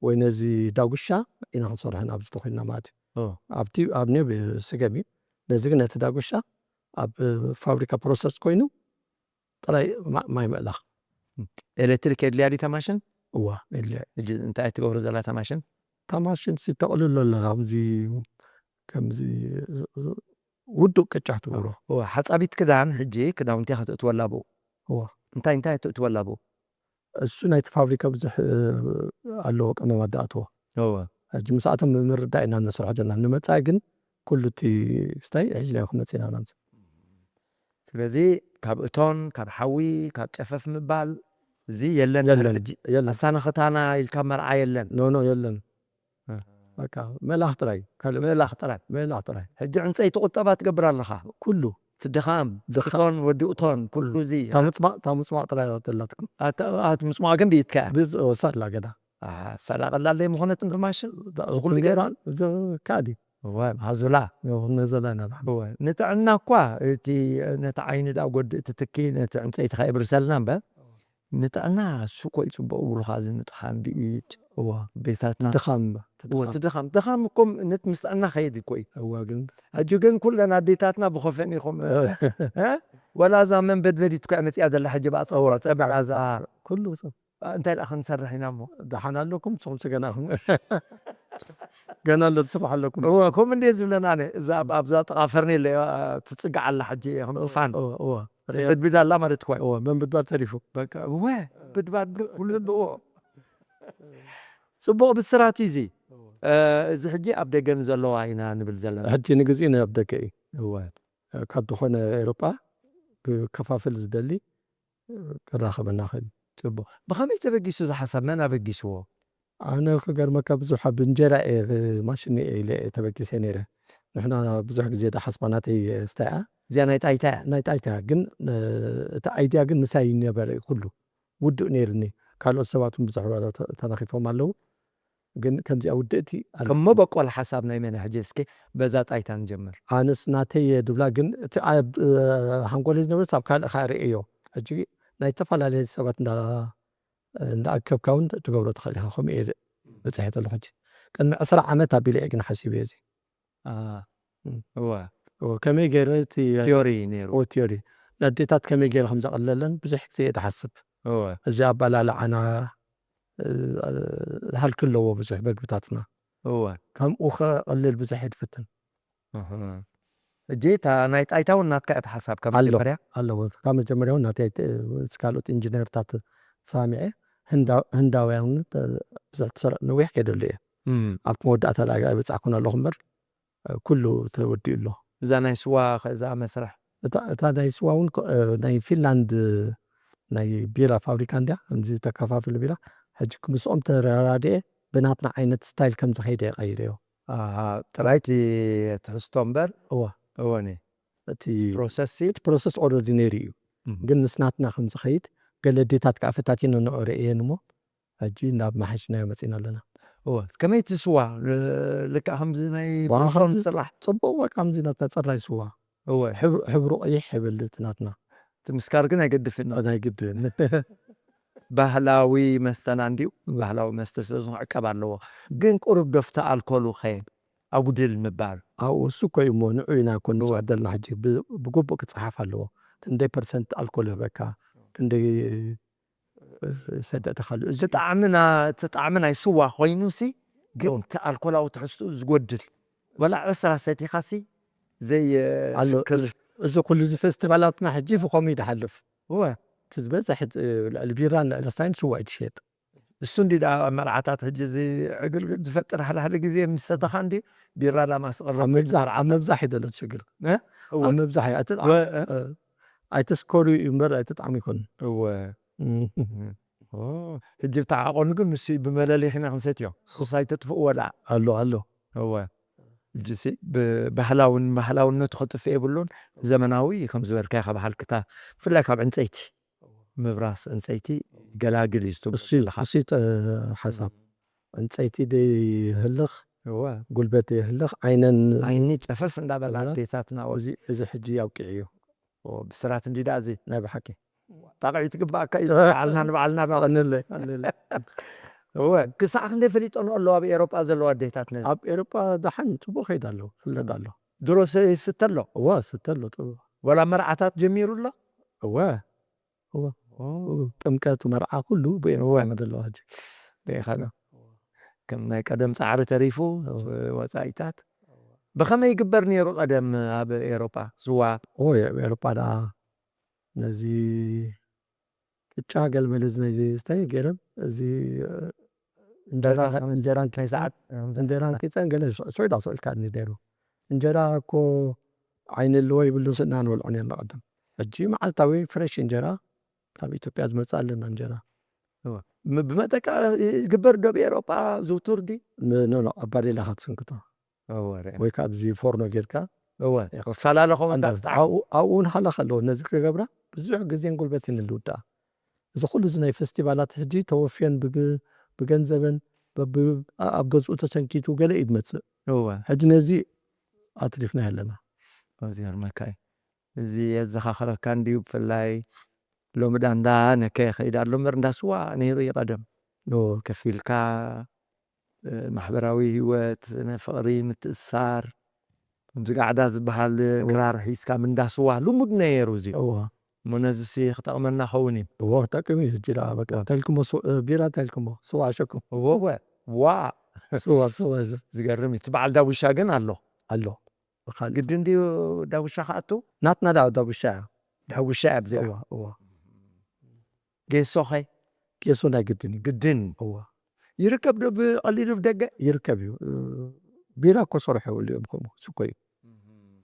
ወይ ነዚ ዳጉሻ ኢና ክንሰርሖ ኢና ኣብዚ ተኾይንና ማለት እዩ። ኦ። ኣብቲ፣ ኣብ ኔብ ስገም እዩ። ነዚ ግን ነቲ ዳጉሻ ኣብ ፋብሪካ ፕሮሰስ ኮይኑ ጥራይ ማ-፣ ማይ ምእላኽ። ኤሌክትሪክ የድልያ ድዩ እታ ማሽን? እዋ፣ የድልያ። ሕጂ እንታይ ትገብሮ ዘላ እታ ማሽን? እታ ማሽን ሲ ተቕልሎ ኣላ፣ ከምዚ፣ ከምዚ ውዱእ ቅጫ ትገብሮ። እዋ፣ ሓጻቢት ክዳን ሕጂ ክዳውንቲ እያ ከተእትወላ ብኡ። እዋ። እንታይ እንታይ ተእትወላ ብኡ? እሱ ናይቲ ፋብሪካ ብዙሕ፣ እ፣ ኣለዎ ቀመማት ዝኣትዎ። እዋ። ሕጂ ምስኣቶም ብምርዳእ ኢና ነስርሖ ዘለና። ንመጻኢ ግን ኩሉ እቲ ስታይ ሒዝናዮ ክንመጽእ ኢና ናብዚ። ስለዚ ካብ እቶን፣ ካብ ሓዊ፣ ካብ ጨፈፍ ምባል እዚ የለን። የለን፣ ሕጂ የለን። ኣሳነኽታና ኢልካ መርዓ የለን። ኖ፣ ኖ፣ የለን። ኣሃ። በቃ ምእላኽ ጥራይ፣ ካልእ ምእላኽ ጥራይ። ምእላኽ ጥራይ። ሕጂ ዕንጸይቲ ቁጠባ ትገብር ኣለኻ። ኩሉ። እቲ ድኻም፣ ድኻ-፣ እቶን፣ ወዲ እቶን፣ ኩሉ እዚ። እታ ምጽማቕ፣ እታ ምጽማቕ ጥራይ እያ ዘላትኩም። ኣት-፣ ኣት ምጽማቕ ግን ብኢድካ እያ። ብዝ-፣ ወሳላ ገና። ኣሃ፣ ሳላ ቀላል ዘይምኾነት እንዶ ማሽን። ዳ-፣ እዚ ኩሉ ኩሉ ገይራ? ገይራ፣ እዚ ካዲ። እወ፣ ሃዙላ። እወ፣ ነዘላ ኢና ንሓ-፣ እወ፣ ንጥዕና እኳ እቲ፣ ነቲ ዓይኒ ደኣ ጎድእ ትትኪ፣ ነቲ ዕንጸይቲ ከ የብርሰልና እምበር፣ ንጥዕና እሱ እኮ እዩ ጽቡቕ ይብሉኻ፣ እዚ ምጥሓን ብኢድ። እወ። ቤታትና። ድኻም እምበር፣ እቲ እወ፣ ድኻም። እቲ ድኻም። ድኻም እኮ ነቲ ምስ ጥዕና ከይድ እኮ እዩ። እወ፣ ግን ሕጂ ግን ኩለን ኣዴታትና ብኸፈን ኢኹም። እወ። እ? ወላ እዛ መንበድበዲት እኮ እያ መጺኣ ዘላ ሕጂ ብኣጸ-፣ እወ፣ ጸብዕ። ጸብዕ እዛ። ኩሉ ሰብ። እንታይ ደኣ ክንሰርሕ ኢና እሞ? ደሓን ኣለኩም? ንስኹም ገና ኢኹም። ገና ኣሎ ትስርሑ ኣለኩም። እወ፣ ከምኡ እንድየ ዝብለን ኣነ። እዛ ኣብ-፣ ኣብዛ ጥቓ ፈርኔሎ እያ ትጽጋዕ ኣላ ሕጂ፣ ከም እወ፣ ፋን። እወ፣ እወ። ትብድብድ ኣላ ማለት እኮ እዩ። እወ፣ ምንብድባድ ተሪፉ። በቃ፣ እወ፣ ብድባድ ኩሉ ኣለዎ። ጽቡቕ ብስራት እዩ እዚ። እወ። እ፣ እዚ ሕጂ ኣብ ደገ ንዘለዋ ኢና ንብል ዘለና። ሕጂ ንግዚኡ ናብ ደገ እዩ። እወ። ካብ ዝኾነ ኤውሮጳ ክከፋፍል ዝደሊ ክራኸበና ክእል እዩ። ጽቡቕ። ብኸመይ ተበጊሱ እዚ ሓሳብ? መን ኣበጊስዎ? ኣነ ክገርመካ ብዙሕ ኣብ እንጀራ እየ፣ ማሽን እየ ኢለ እየ ተበጊሰ ነይረ። ንሕና ብዙሕ ግዜ ደሓስባ ናተይ ስታይ እያ። እዚኣ ናይ ጣይታ እያ? ናይ ጣይታ እያ። ግን፣ እ፣ እቲ ኣይድያ ግን ምሳይ ነበረ ኩሉ። ውዱእ ነይርኒ። ካልኦት ሰባት እውን ብዙሕ ተ-፣ ተነኺፎም ኣለዉ። ግን ከምዚኣ ውድእቲ ኣለ። ከም መበቆል ሓሳብ ናይ መን ሕጂ እስኪ በዛ ጣይታ ንጀምር። ኣነስ ናተይ እየ ድብላ፣ ግን እቲ ኣብ፣ እ፣ ሃንጎለይ ዝነበረስ ኣብ ካልእ ከኣ ርእዮ። ሕጂ ናይ ዝተፈላለየ ሰባት እንዳ-፣ እንዳኣከብካ እውን ትገብሮ ትኽእል ኢኻ። ከምኡ እየ በጺሐ ዘለኹ ሕጂ። ቅድሚ ዕስራ ዓመት ኣቢለ እየ ግን ሓሲበዮ እዚ። አ፣ እም። እወ። እወ፣ ከመይ ገይረ እቲ ቲዮሪ ነይሩ። እወ፣ ቲዮሪ። ንኣዴታት ከመይ ገይረ ከም ዘቕለለን ብዙሕ ግዜ እየ ዝሓስብ። እወ። እዚ ኣበላልዓና፣ እ፣ ሃልኪ ኣለዎ ብዙሕ መግብታትና። እወ። ከምኡ ከቕልል ብዙሕ እየ ዝፍትን። እህ። ሕጂ እታ ናይ ጣይታ እውን ናትካ እያ እታ ሓሳብ ካብ ኣሎ፣ መጀመርያ? ኣለዎ። ካብ መጀመርያ እውን ናተይ፣ እ፣ ምስ ካልኦት ኢንጂነርታት ሰማሚዐ፣ ህንዳ-፣ ህንዳውያን እውን ተ-፣ ብዙሕ ትሰርዕ ነዊሕ ከይደሉ እየ። እም። ኣብቲ መወዳእታ ዳኣ ኣይበጻሕኩን ኣለኹ እምበር፣ ኩሉ ተወዲኡ ኣሎ። እዛ ናይ ስዋ ከ፣ እዛ መስርሕ? እታ፣ እታ ናይ ስዋ እውን ኮ-፣ እ፣ ናይ ፊንላንድ፣ እ፣ ናይ ቢራ ፋብሪካ እንድያ፣ ከምዚ ተከፋፍል ቢራ። ሕጂ ምስኦም ተረዳዲኤ ብናትና ዓይነት ስታይል ከም ዝኸይደ እየ ቀይረዮ። ኣሃ፣ ጥራይ እቲ ትሕዝቶ እምበር። እወ። እወ፣ ኒ። እቲ ፕሮሰስ ሲ? እቲ ፕሮሰስ ኦልሬዲ ነይሩ እዩ። እም። ግን ምስ ናትና ከም ዝኸይድ ገለ ዴታት ከኣ ፈታቲነ ንኦ ርእየን እሞ፣ ሕጂ ናብ መሓሽናዮ መጺና ኣለና። እወ፣ ከመይ እቲ ስዋ? እ፣ ልክዕ ከምዚ ናይ ዋው፣ ብርሶም ከምዚ ዝስራሕ? ጽቡቕ፣ በቃ ከምዚ ናትና ጽራይ ስዋ። እወ። ሕብሩ፣ ሕብሩ ቀይሕ ይብል እቲ ናትና። እቲ ምስካር ግን ኣይገድፍን። ናይ ግድን። ባህላዊ መስተና እንድዩ፣ እወ። ባህላዊ መስተ ስለ ዝኾነ ክዕቀብ ኣለዎ። ግን ቁሩብ ዶ ኣብቲ ኣልኮሉ ኸ ኣጉድል ምባል? ኣብኡ እሱ እኮ እዩ እሞ፣ ንዑ ኢና እኮ እወ። ንስዕደልና ሕጂ። ብ-፣ ብግቡእ ክጸሓፍ ኣለዎ። ክንደይ ፐርሰንት ኣልኮል ይህበካ? ክንደይ ሰደእተኻሉ እዚ እቲ ጣዕሚ ና- እቲ ጣዕሚ ናይ ስዋ ኮይኑሲ ግን እቲ ኣልኮላዊ ትሕዝትኡ ዝጎድል ወላ ዕስራ ሰቲኻሲ ኣሎ። ዘይስክር እዚ ኩሉ እዚ ፌስቲቫላትና ሕጂ ብኸምኡ እዩ ዝሓልፍ። እወ እቲ ዝበፅሕ ልዕሊ ቢራን ልዕሊ ስታይን ስዋ እዩ ትሸየጥ። እሱ እንዲ ደኣ ኣብ መርዓታት ሕጂ እዚ ዕግልግል ዝፈጥር ሓደ ሓደ ግዜ ምስ ሰተኻ እንዲ ቢራ ዳማ ኣብ ስቕረብ ምብዛሕ ኣብ ምብዛሕ እዩ ዘሎ ችግር። እ? እወ። ኣብ ምብዛሕ እዩ። ኣይትጥ- ወ- እ? እ፣ ኣይትስከሩ እዩ እምበር ኣይትጥዓሙ ይኮን። እወ። ኦ፣ ሕጂ ብቲ ዓቐኑ ግን ንሱ እዩ ብመለሊኺና ክንሰትዮ። ሱስ ኣይተጥፍእዎ ደኣ። ኣሎ ኣሎ። እወ። ሕጂሲ ብባህላውን ባህላውነቱ ክጥፍእ የብሉን። ዘመናዊ ከም ዝበልካዮ ካብ ሃልክታ ብፍላይ ካብ ዕንፀይቲ ምብራስ ዕንፀይቲ ገላግል እዩ ዝትብሎ እሱ እዩ ዘለኻ። እሱ እዩ ጥ- ሓሳብ። ዕንፀይቲ ደይህልኽ፣ እወ። ጉልበት ደይህልኽ፣ ዓይነን ዓይኒ ጨፈፍ እንዳበላ እወ። ኣዴታትና እዚ እዚ ሕጂ ያውቅዕ እዩ። ኦ፣ ብስራት እንዲ ደኣ እዚ ናይ ብሓቂ። ጣቕዒ ትግባእካ እዩ። ባዕልና ንባዕልና ባቕንለ። እወ፣ ክሳዕ ክንደይ ፈሊጦን ኣለዋ ኣብ ኤሮጳ ዘለዋ ኣዴታት ነዚ? ኣብ ኤሮጳ ደሓን ጽቡቕ ከይድ ኣሎ፣ ፍለጥ ኣሎ። ድሮ ስ- ይስተ ኣሎ። እወ፣ ስተ ኣሎ፣ ጽቡቕ። ወላ መርዓታት ጀሚሩ ኣሎ? እወ፣ እወ። ኦ፣ ጥምቀት፣ መርዓ፣ ኩሉ ብኤሮጳ እወ። መደለዋ ሕጂ። ደይኻ ዶ? ከም ናይ ቀደም ጻዕሪ ተሪፉ፣ ወጻኢታት። ብኸመይ ይግበር ነይሩ ቀደም ኣብ ኤሮጳ? ስዋ? ኦ፣ ኣብ ኤሮጳ ደኣ ነዚ ቅጫ ገለ መለ እዚ ናይ ዝስተ ገይሮም፣ እዚ፣ እ፣ እንጀራ፣ እንጀራ እንጀራን ናይ ሰዓት፣ እንጀራን ቂፀን ገለ ስ- ስዒድ ኣስዒልካ ነይሩ። እንጀራ እኮ ዓይኒ ኣለዎ ይብሉ ስእና ንበልዖ ነርና ቀደም። ሕጂ መዓልታዊ ፍሬሽ እንጀራ ካብ ኢትዮጵያ ዝመፅእ ኣለና እንጀራ። እወ። ም- ብመጠቃ ይግበር ዶ ኣብ ኤሮጳ ዝውቱር ዲ? ም- ኖ፣ ኖ፣ ኣብ ባዴላ ክትስንክቶ። እወ፣ ርአ። ወይ ካብ እዚ ፎርኖ ጌርካ እወ። ክፈላለ ኸውን እንዳ- ዳርታ። ኣብኡ ኣብኡ ንሃለኻ ኣለዎ። ነዚ ክገብራ ብዙሕ ግዜን ጉልበትን ንልውድኣ። እዚ ኩሉ እዚ ናይ ፌስቲቫላት ሕጂ ተወፍየን ብግ- ብገንዘበን በብ- ኣብ ገዝኡ ተሰንኪቱ ገለ እዩ ዝመፅእ። እወ። ሕጂ ነዚ ኣትሪፍና ኣለና። እዚ ገርመካ እዩ። እዚ የዘኻኽረካ እንድዩ። ብፍላይ ሎሚ ዳ እንዳ ነከ ይኸይድ ኣሎ እምበር እንዳ ስዋ ነይሩ እዩ ቀደም። ኖ። ከፊልካ፣ እ፣ ማሕበራዊ ህይወት፣ ናይ ፍቕሪ ምትእስሳር፣ ከምዚ ጋዕዳ ዝበሃል እወ። ክራር ሒዝካ ምንዳ ስዋ ልሙድ ነይሩ እዚ። እወ። እሞ ነዚ ሲ ክጠቕመና ኸውን እዩ። እወ፣ ክጠቅም እዩ። ሕጂ ደኣ በቃ፣ እንታይ ኢልኩሞ? ስ-፣ እ፣ ቢራ እንታይ ኢልኩሞ? ስዋ ኣሸኩም። እወ፣ እወ። ዋ። ስዋ፣ ስዋ እዚ። ዝገርም እዩ። እቲ በዓል ዳዊሻ ግን ኣሎ። ኣሎ። ብኻልእ። ግድን ድዩ ዳዊሻ ክኣቱ? ናትና ደኣ ዳዊሻ እያ። ዳዊሻ እያ ኣብዚኣ። እወ፣ እወ። ጌሶኸ? ጌሶ ናይ ግድን እዩ። ግድን። እወ። ይርከብ ዶ ብቐሊሉ ብደገ? ይርከብ እዩ። እ፣ ቢራ እኮ ሰርሑ ይብሉ እዮም ከምኡ፣ ስኮ እዩ።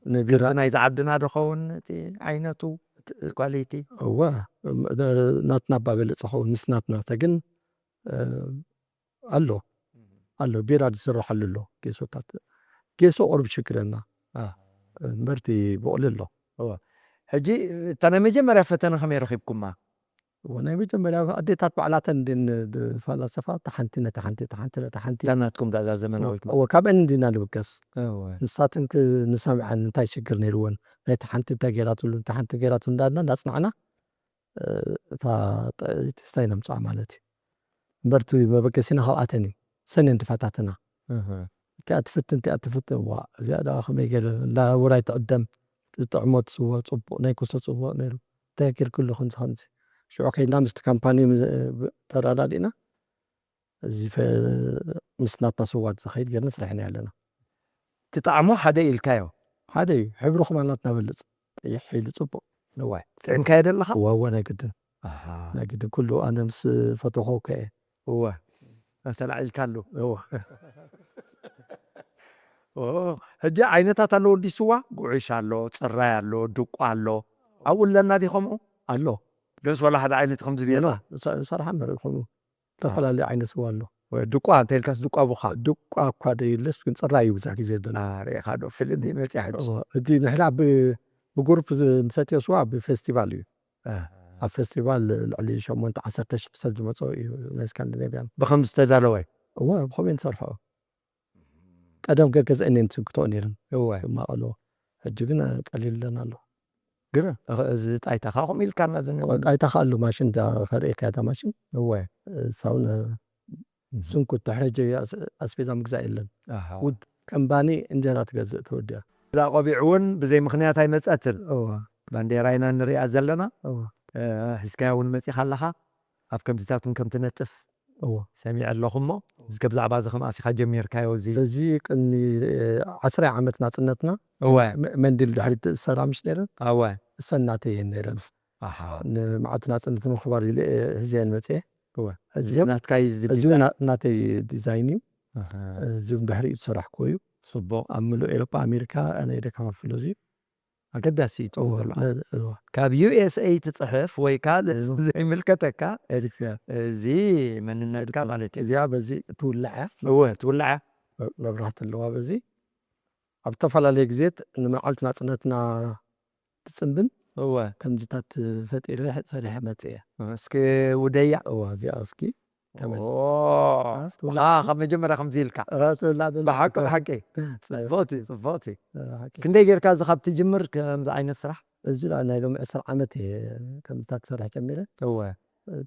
ንቢራ እቲ ናይዚ ዓድና ዶ ኸውን እቲ ዓይነቱ፣ እቲ ኳሊቲ? እወ፣ እ፣ ናትና እባ በለጸ ኸውን፣ ምስ ናትና። እተ ግን፣ እ፣ ኣሎ፣ ኣሎ፣ ቢራ ዝስርሓሉ ኣሎ፣ ጌሶታት። ጌሶ ቁሩብ ሽግረና። አ። እምበር እቲ ብቑሊ ኣሎ። እወ። ሕጂ እታ ናይ መጀመርያ ፈተነ ከመይ ረኺብኩማ? እወ፣ ናይ መጀመርያ ኣዴታት ባዕላተን እንድን ዝፈላሰፋ፣ እታ ሓንቲ ነታ ሓንቲ፣ እታ ሓንቲ ነታ ሓንቲ። እታ ናትኩም ዳዛ ዘመናዊት ማለት። እወ፣ ካብአን እንዲና ንብገስ። እወ። ንሳትን ክ-፣ ንሰምዐን እንታይ ሽግር ነይርወን፣ ናይታ ሓንቲ እንታይ ገይራትሉ፣ እታ ሓንቲ ገይራትሉ እንዳልና እንዳጽናዕና፣ እ፣ እታ ጥዕይቲ ስታይ ነምጽኣ ማለት እዩ። እምበር እቲ መበገሲና ካብኣተን እዩ። ሰን እየን ዝፈታትና። እህ። እቲኣ ትፍትን፣ እቲኣ ትፍትን፣ ዋ፣ እዚኣ ደኣ ከመይ ገለ፣ እንዳ ውራይ ትዕደም፣ ጥዕሞ ትስዎ፣ ጽቡቕ፣ ናይ ኩሶ ጽቡቕ ነይሩ። እንታይ ጌርክሉ ከምዚ ከምዚ። ሽዑ ከይድና ምስቲ ካምፓኒ ምስ-፣ ተረዳዲእና፣ እዚ ፈ-፣ ምስ ናትና ስዋ ዝኸይድ ጌርና ሰሪሕና ኣለና። እቲ ጣዕሙ ሓደ ኢልካዮ? ሓደ እዩ። ሕብሩ ከማን ናትና በልጽ። ቀይሕ ኢሉ ጽቡቕ። ንዋይ። ጥዕምካዮ ደለኻ? እወ፣ እወ፣ ናይ ግድን። ኣሃ። ናይ ግድን። ኩሉ ኣነ ምስ ፈተኹ ከ እወ። ተላዒልካሉ። እወ። ኦ፣ ሕጂ ዓይነታት ኣለዎ ድዩ ስዋ? ጉዕሽ ኣሎ፣ ጽራይ ኣሎ፣ ድቋ ኣሎ። ኣብኡ ኣለና ድዩ ከምኡ? ኣሎ። ገስ ወላ ሓደ ዓይነት ከምዚ ጌርና? ኖ፣ ኖ፣ ሳ-፣ ሰርሓ ንርኢ ከምኡ። ዝተፈላለዩ ዓይነት ስዋ ኣሎ። ወይ ድቋ እንተ ኢልካስ ድቋ ቡኻ? ድቋ እኳ ደይለስ፣ ግን ጽራይ እዩ ብዙሕ ግዜ ዘሎ። አ፣ ርኢኻ ዶ? ፍልልይ መጽያ ሕጂ። እወ፣ እቲ ንሕና ብ-፣ ብጉሩፕ ዝ-፣ ንሰትዮ ስዋ ብፌስቲቫል እዩ። አ። ኣብ ፌስቲቫል ልዕሊ ሸሞንተ ዓሰርተ ሽሕ ሰብ ዝመጾ እዩ ናይ ስካንዲኔቭያን። ብኸም ዝተዳለወ? እወ፣ ብኸመይ ንሰርሖ? ቀደም ገገዝአን እየን ዝስንክትኦ ነይረን። እወ። ማቐሎ። ሕጂ ግን ቀሊሉለን ኣሎ። ግርም። እኸ፣ እዚ ጣይታ ኻኹም ኢልካና ዝን-፣ ጣይታ ኸ ኣሎ ማሽን ዳ-፣ ከርእየካ እታ ማሽን። እወ። እሳውን እህ። ስንኩት ሕጂ ኣስ-፣ ኣስቤዛ ምግዛእ የለን። ኣሃ። ውድ ከም ባኒ እንጀራ ትገዝእ ተወዲኣ። እዛ ቆቢዕ እውን ብዘይ ምኽንያት ኣይመጸትን። እወ። ባንዴራ ኢና ንሪኣ ዘለና። እወ። እ፣ ሒዝካያ እውን መጺኻ ኣለኻ። ኣብ ከምዚታት እውን ከም ትነጥፍ እዎ ሰሚዐ ኣለኹ እሞ፣ እስከ ብዛዕባ እዚ ከም ኣሲኻ ጀሚርካዮ እዚ። እዚ ቅድሚ ዓስራይ ዓመት ናጽነትና እወ መ- መንዲል ድሕሪት ዝእሰራ ምሽ ነይረን ኣወ እሰን ናተይ እየን ነይረን። ኣሃ ንመዓልቲ ናጽነት ንምኽባር ኢለ እየ ሒዘየን መጽየ። እወ እዚ እዚ ናትካ እዩ እዚ እዚ ዲዛይን? ና- ናተይ ዲዛይን እዩ። ኣሃ እዚ እውን ድሕሪኡ ዝሰራሕክዎ እዩ። ጽቡቕ ኣብ ምሉእ ኤሮጳ ኣሜሪካ ኣነ እየ ደከፋፍሎ እዚ። ኣገዳሲ እዩ። እዎ፣ ጽቡቕ እዎ። ካብ ዩ ኤስ ኤ ትጽሕፍ ወይ ካልእ ዘይምልከተካ ኤሪትሪያ እዚ መንነትካ ማለት እዩ። እዚኣ በዚ ትውላዕ እያ። እወ ትውላዓ መብራህቲ ኣለዋ በዚ ኣብ ዝተፈላለየ ግዜት ንመዓልቲ ናጽነትና ትጽንብን እወ ከምዚታት ፈጢረ ሰሪሐ መጽእ እየ። እስኪ ውደያ እዋ እዚኣ እስኪ ተመል- ኦ፣ ትውላዕ። ዋ፣ ካብ መጀመርያ ከምዚ ኢልካ ራሱ ላ በል- ብሓቂ ብሓቂ ጽቡቕ፣ ጽቡቕቲ ጽቡቕቲ ብሓቂ። ክንደይ ጌርካ እዚ ካብ ትጅምር ከምዚ ዓይነት ስራሕ እዚ ላ ናይ ሎሚ ዕስራ ዓመት እየ ከምዚታት ክሰርሕ ጀሚረ። እወ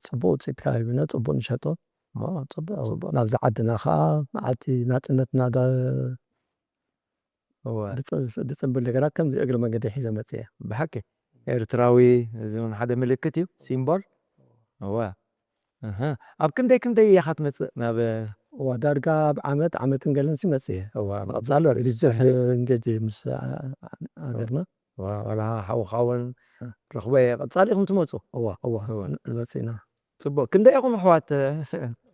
ጽቡቕ ውፅኢት ከባቢና ጽቡቕ ንሸጦ። ኦ፣ ጽቡቕ ጽቡቕ ናብዚ ዓድና ከዓ መዓልቲ ናፅነትና ዳ- እወ ድፅ- ድፅንብል ነገራት ከምዚ እግሪ መንገዲ ሒዘ መፅየ። ብሓቂ ኤርትራዊ እዚ እውን ሓደ ምልክት እዩ፣ ሲምቦል። እወ እህ። ኣብ ክንደይ ክንደይ ኢኻ ትመፅእ ናብ እዋ ዳርጋ ኣብ ዓመት ዓመትን ገለን ሲ መፅየ። እዋ ምቕፃል ኣሎ ብዙሕ እንጌጅ ምስ ሃገርና ዋ- ዋላ ሓውኻ እውን ረኽበ ቀፃሊ ኢኹም ትመፁ። እዋ እዋ እዋ። ንመፅእና። ፅቡቅ። ክንደይ ኢኹም ኣሕዋት?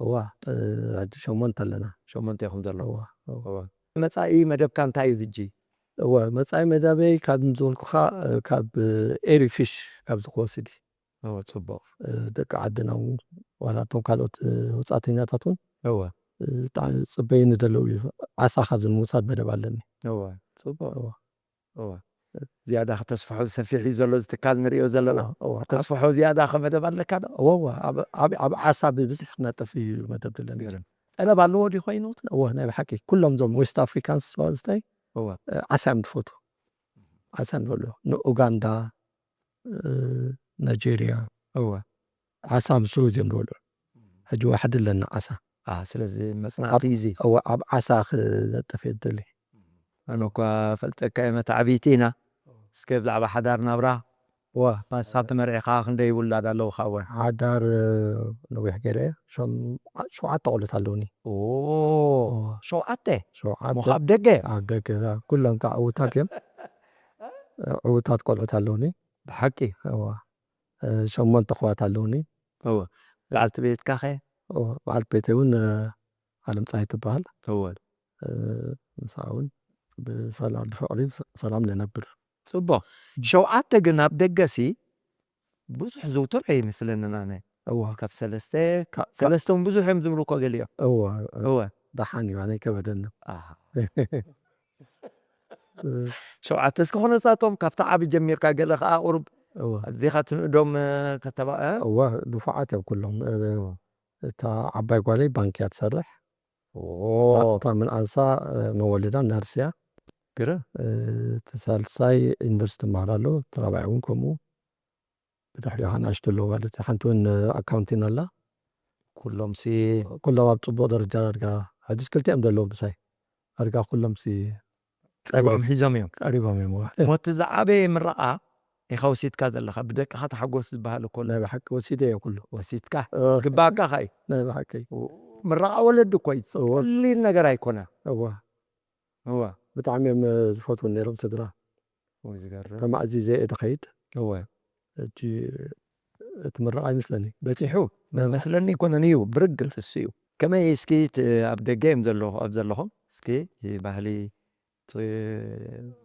እዋ እ፣ ሕጂ ሸሞንተ ኣለና። ሸሞንተ ኢኹም ዘለኹም። እዋ እዋ። እዋ። መፃኢ መደብካ እንታይ እዩ ሕጂ? እወ መጻኢ መደበይ ካብ ዝበልኩኻ እ፣ ካብ ኤሪ ፊሽ ካብ ዝክወስድ እዩ። እወ፣ ፅቡቅ። እ፣ ደቂ ዓድና እውን ዋላ እቶም ካልኦት እ፣ ወጻእተኛታት እውን እወ። እ፣ ብጣዕሚ ዝጽበይኒ ዘለዉ እዩ። ዓሳ ካብዚ ንምውሳድ መደብ ኣለኒ። እወ፣ ፅቡቅ። እወ። ዝያዳ ከተስፍሖ ሰፊሕ እዩ ዘሎ እዚ ትካል ንሪኦ ዘለና። እወ፣ እወ። ተስፍሖ ዝያዳ ከ መደብ ኣለካ ዶ? እወ፣ እወ። ኣብ- ኣብ ኣብ ዓሳ ብብዝሒ ክነጥፍ እዩ መደብ ዘለና። ገርም። ጠለብ ኣለዎ ድዩ ኮይኑ? እወ፣ ናይ ብሓቂ ኩሎም እዞም ዌስት ኣፍሪካንስ ዝበሃሉ ዝታይ እወ። እ፣ ዓሳ እዮም ዝፈትዉ። ዓሳ እዮም ዝበልዑ። ንኡጋንዳ፣ እ፣ ናይጄርያ እወ። ዓሳ ምስ ሩዝ እዮም ዝበልዑ። ሕጂ ዋሕዲ ኣለና ዓሳ። አ፣ ስለዚ መፅናዕቲ እዩ እዚ። እወ፣ ኣብ ዓሳ ክነጥፍ እየ ዝደሊ። ኣነ እኳ ፈልጠካ እየ መተዓብይቲ ኢና። እስከ ብዛዕባ ሓዳር ናብራ እወ፣ ንስኻ ተመርዒኻ ክንደይ ውላድ ኣለውኻ? እወ። ሓዳር እ፣ ነዊሕ ገይረ እየ። ሸም- ሸውዓተ ቆልዑት ኣለውኒ። ኦ፣ ሸውዓተ? ሸውዓተ። እሞ ካብ ደገ? ኣብ ደገ ኩሎም ከዓ ዕዉታት እዮም። ዕዉታት ቆልዑት ኣለውኒ። ብሓቂ? እወ። እ፣ ሸሞንተ ኣሕዋት ኣለውኒ። እወ። በዓልቲ ቤትካ ኸ? እወ፣ በዓልቲ ቤተይ እውን እ፣ ኣለም ፀሃይ ትበሃል። እወ። እ፣ ምስኣ እውን ብሰላም ብፍቕሪ ሰላም ንነብር። ፅቡቅ። ሸውዓተ ግን ኣብ ደገሲ ብዙሕ ዝውቱር ኣይመስለንን ኣነ። እወ። ካብ ሰለስተ፣ ሰለስተ እውን ብዙሕ እዮም ዝብሉ እኮ ገሊኦም። እወ። እወ። ደሓን እዩ፣ ኣነ ኣይከበደንን። ኣሃ። ሸውዓተ እስከ ኮነጻቶም ካብቲ ዓቢ ጀሚርካ ገለ ከኣ ቁሩብ እወ። ኣዚኻ ትንእዶም እ፣ ከተባ እ? እወ፣ ንፉዓት እዮም ኩሎም። እ፣ እታ ዓባይ ጓለይ ባንክ እያ ትሰርሕ። ኦ። እታ ምንኣንሳ እ፣ መወልዳ ነርስ እያ። ግርም። እ፣ እቲ ሳልሳይ ዩኒቨርሲቲ ትመሃር ኣሎ፣ እቲ ራብዓይ እውን ከምኡ። ብድሕሪኡ ከዓ ንኣሽቱ ኣለዉ ማለት እዩ። ሓንቲ እውን ኣካውንቲን ኣላ። ኩሎም ሲ ኩሎም ኣብ ጽቡቕ ደረጃ ዳርጋ ሕጂስ ክልቲኦም ዘለዉ ምሳይ። ዳርጋ ኩሎም ሲ ጸግዖም ሒዞም እዮም። ቀሪቦም እዮም። እዋ። ሞቲ ዝዓበየ ምረቓ ኢኻ ወሲድካ ዘለኻ። ብደቅኻ ተሓጎስ ዝበሃል እኮ ኣሎ። ናይ ብሓቂ ወሲደ እየ ኩሉ። ወሲድካ እ፣ ግባእካ ኸኣ እዩ። ናይ ብሓቂ። ምረቓ ወለዲ እኮ እዩ። እዎ። ቀሊል ነገር ኣይኮነ። እዋ። እዋ። ብጣዕሚ እዮም ዝፈትዉ ነይሮም ስድራ። ወይ ዝገርም። ከም ኣዚዘ እየ ድኸይድ። እወ። ሕጂ እቲ ምረቓ ይመስለኒ። በጺሑ መስለኒ ኣይኮነን እዩ። ብርግጽ እሱ እዩ። ከመይ እስኪ ት-፣ ኣብ ደገ እዮም ዘለኹ-፣ ኣብ ዘለኹም እስኪ እቲ ባህሊ ት-፣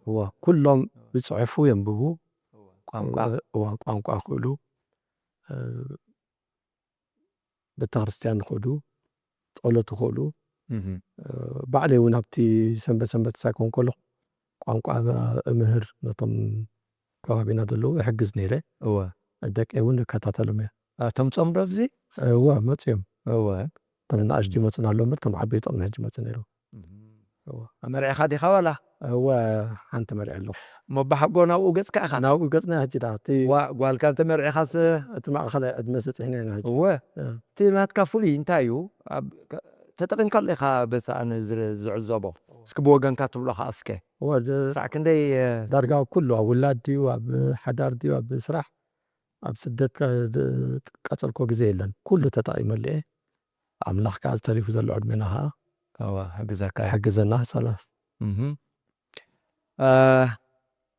እዋ፣ ኩሎም ዝጽሕፉ የንብቡ። ቋንቋ። እዋ፣ ቋንቋ ክእሉ። እ፣ ቤተክርስትያን ይኸዱ፣ ጸሎት ይኸዱ። እህ። እ፣ ባዕለይ እውን ኣብቲ ሰንበት ሰንበት ሳይኮን ከለኹ ቋንቋ እምህር ነቶም ከባቢና ዘለዉ እሕግዝ ነይረ። እወ። ደቀይ እውን ይከታተሎም እየ። ኣቶም ጾም ዶ ኣብዚ? እወ፣ መጽዮም። እወ። እቶም ንኣሽቱ ይመጹና ኣለዉ እምበር፣ እቶም ዓበይቶም ሕጂ መጹ ነይሮም። እም። እወ። ኣመርዒኻ ዲኻ ዋላ? እወ፣ ሓንቲ መርዒ ኣለኹ። እሞ ብሓጎ ናብኡ ገጽካ ኢኻ? ናብኡ ገጽና ሕጂ ደኣ፣ እቲ ዋ-፣ ጓልካ እንተመርዒኻስ? እቲ ማእኸላይ ዕድመ ስጽሕና ኢና ሕጂ። እወ። እ። እቲ ናትካ ፍሉይ እንታይ እዩ? ኣብ፣ ከ-፣ ተጠቒምካሉ ኢኻ በቲ ኣነ ዝር-፣ ዝዕዘቦ። እስኪ ብወገንካ ትብሎ ኸዓ እስከ። እወ፣ ድ-፣ ክሳዕ ክንደይ፣ እ፣ ዳርጋ ኩሉ፣ ኣብ ውላድ ድዩ፣ ኣብ ሓዳር ድዩ፣ ኣብ ስራሕ፣ ኣብ ስደት ቀ-፣ ድ-፣ ቀጸልኮ ግዜ የለን። ኩሉ ተጠቒመሉ እየ። ኣምላኽ ከኣ ዝተሪፉ ዘሎ ዕድሜና ከኣ እዋ፣ ሕግዘካ እዩ። ሕግዘና፣ ሰላም። እህ። እ፣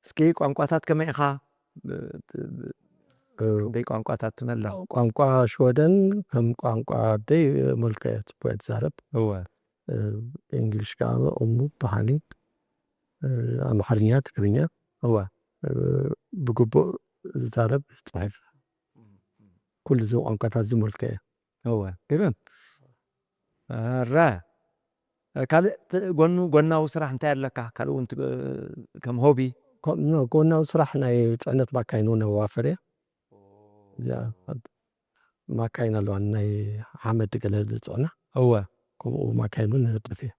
እስኪ ቋንቋታት ከመይ ኢኻ? ብ-፣ ብ-፣ ብ-፣ እ፣ ክንደይ ቋንቋታት ትመላ? ቋንቋ ሽወደን ከም ቋንቋ ኣደይ መልክዕ ጽቡቅ እየ ዝዛረብ። እወ። እ፣ እንግሊሽ ከኣ እሙ በሃሊ፣ እ፣ ኣምሓርኛ፣ ትግርኛ፣ እወ። እ፣ ብግቡእ ዝዛረብ ዝጽሕፍ። ኩሉ እዚ ቋንቋታት እዚ መልክዕ እየ። እወ፣ ግርም። ኣረ፣ ካልእ ት-፣ ጎኑ-፣ ጎናዊ ስራሕ እንታይ ኣለካ? ካልእ እውን ት-፣ ከም ሆቢ? ኮ-፣ ኖ፣ ጎናዊ ስራሕ ናይ ጽዕነት ማካይን እውን ነዋፍር እየ። እዚኣ ማካይን ኣለዋ፣ ናይ ሓመድ ገለ ዝጽዕና። እወ። ከምኡ ማካይን እውን ነጥፍ እየ።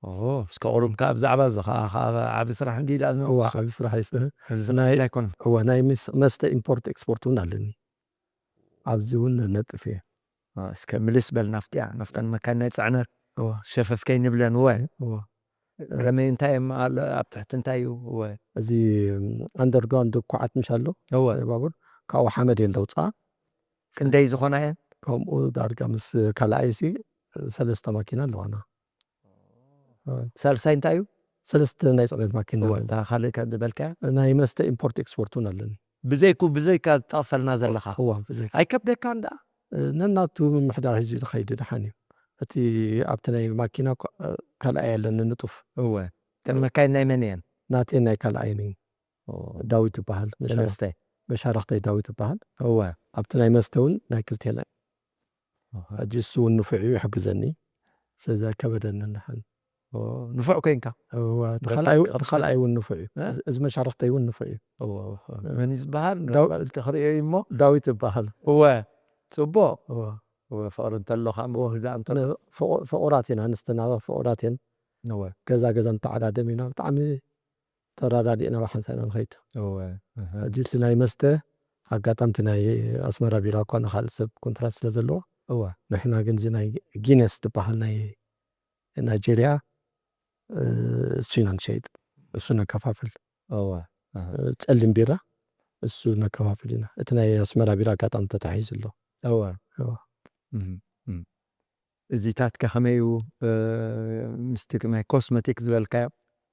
ኦ፣ እስከ ቁሩብ ከኣ ብዛዕባ እዚ ከኣ፣ ከኣ ዓቢ ስራሕ እንዲ ኢላ እወ፣ ዓቢ ስራሕ ይስራሕ። እዚ ናይ፣ ኣይኮነን። እወ፣ ናይ ምስ-፣ መስተ ኢምፖርት ኤክስፖርት እውን ኣለኒ። ኣብዚ እውን ነጥፍ እየ። አ፣ እስከ ምልስ በል ናፍጢያ፣ ናፍጠን መካን ናይ ጽዕነት እወ። ሸፈፍ ከይንብለን፣ እወ። እወ። ከመይ እንታይ እማ ኣሎ፣ ኣብ ትሕቲ እንታይ እዩ? እወ። እዚ ኣንደርግራውንድ ኳዓት ምሽ ኣሎ? እወ። ባቡር፣ ካብኡ ሓመድ እየን ዘውፅኣ። ክንደይ ዝኾና እየን? ከምኡ ዳርጋ ምስ ካልኣይሲ ሰለስተ ማኪና ኣለዋና። እወ። ሳልሳይ እንታይ እዩ? ሰለስተ ናይ ጽዕነት ማኪና እወ፣ ኣለዋ። እታ ካልእ ከ ዝበልካያ? ናይ መስተ ኢምፖርት ኤክስፖርት እውን ኣለኒ። ብዘይኩ-፣ ብዘይካ ዝጠቕሰልና ዘለኻ? እወ፣ ብዘይካ። ኣይከብደካን ደኣ? እ፣ ነናቱ ምምሕዳር ህዝቢ ዝኸይድ ደሓን እዩ። እቲ ኣብቲ ናይ ማኪና እኳ፣ እ፣ ካልኣይ ኣለኒ ንጡፍ። እወ። እተን መካይን ናይ መን እየን? ናተይ ናይ ካልኣይ እየን። ኦ። ዳዊት ይበሃል። መሻርኽ-፣ ሰለስተ። መሻርኽተይ ዳዊት ይበሃል። እወ። ኣብቲ ናይ መስተ እውን ናይ ክልቴና እዩ። ኣሃ። ሕጂ እሱ እውን ንፉዕ እዩ፣ ይሕግዘኒ። ስለዚ ኣይከበደንን ደሓን። ኦ፣ ንፉዕ ኮይንካ? እወ፣ እቲ በጣም ካልኣይ፣ እቲ ቀልጢፉ። ካልኣይ እውን ንፉዕ እዩ። እ? እዚ፣ እዚ መሻርኽተይ እውን ንፉዕ እዩ። እወ፣ እወ። መን እዩ ዝበሃል? ዳው-፣ በቃ እስከ ክርእዮ እዩ እሞ። ዳዊት ይበሃል። እወ፣ ጽቡቕ። እወ። እወ፣ ፍቕሪ እንተሎ ኸኣ እወ። ምክዛእ እንተሎ። ነ-፣ ፍቑ-፣ ፍቑራት ኢና፣ ኣንስትና ፍቑራት እየን። እወ። ገዛ ገዛ ንተዓዳደም ኢና፣ ብጣዕሚ ተረዳዲእና ብሓንሳእ ኢና ንኸይድ። እወ፣ እህ። ሕጂ እቲ ናይ መስተ ኣጋጣሚ እቲ ናይ ኣስመራ ቢራ እኳ ንኻልእ ሰብ ኮንትራት ስለ ዘለዎ፣ እወ። ንሕና ግን እዚ ናይ ጊነስ ዝበሃል ናይ ናይጄርያ፣ እ፣ እሱ ኢና ንሸይጥ፣ እሱ ነከፋፍል። እወ፣ እህ። ጸሊም ቢራ እሱ ነከፋፍል ኢና። እቲ ናይ ኣስመራ ቢራ ኣጋጣሚ ተታሒዙ ኣሎ። እወ። እወ። እም፣ እም። እዚታት ከ ከመይ እዩ? እ፣ ምስቲ ናይ ኮስመቲክ ዝበልካዮ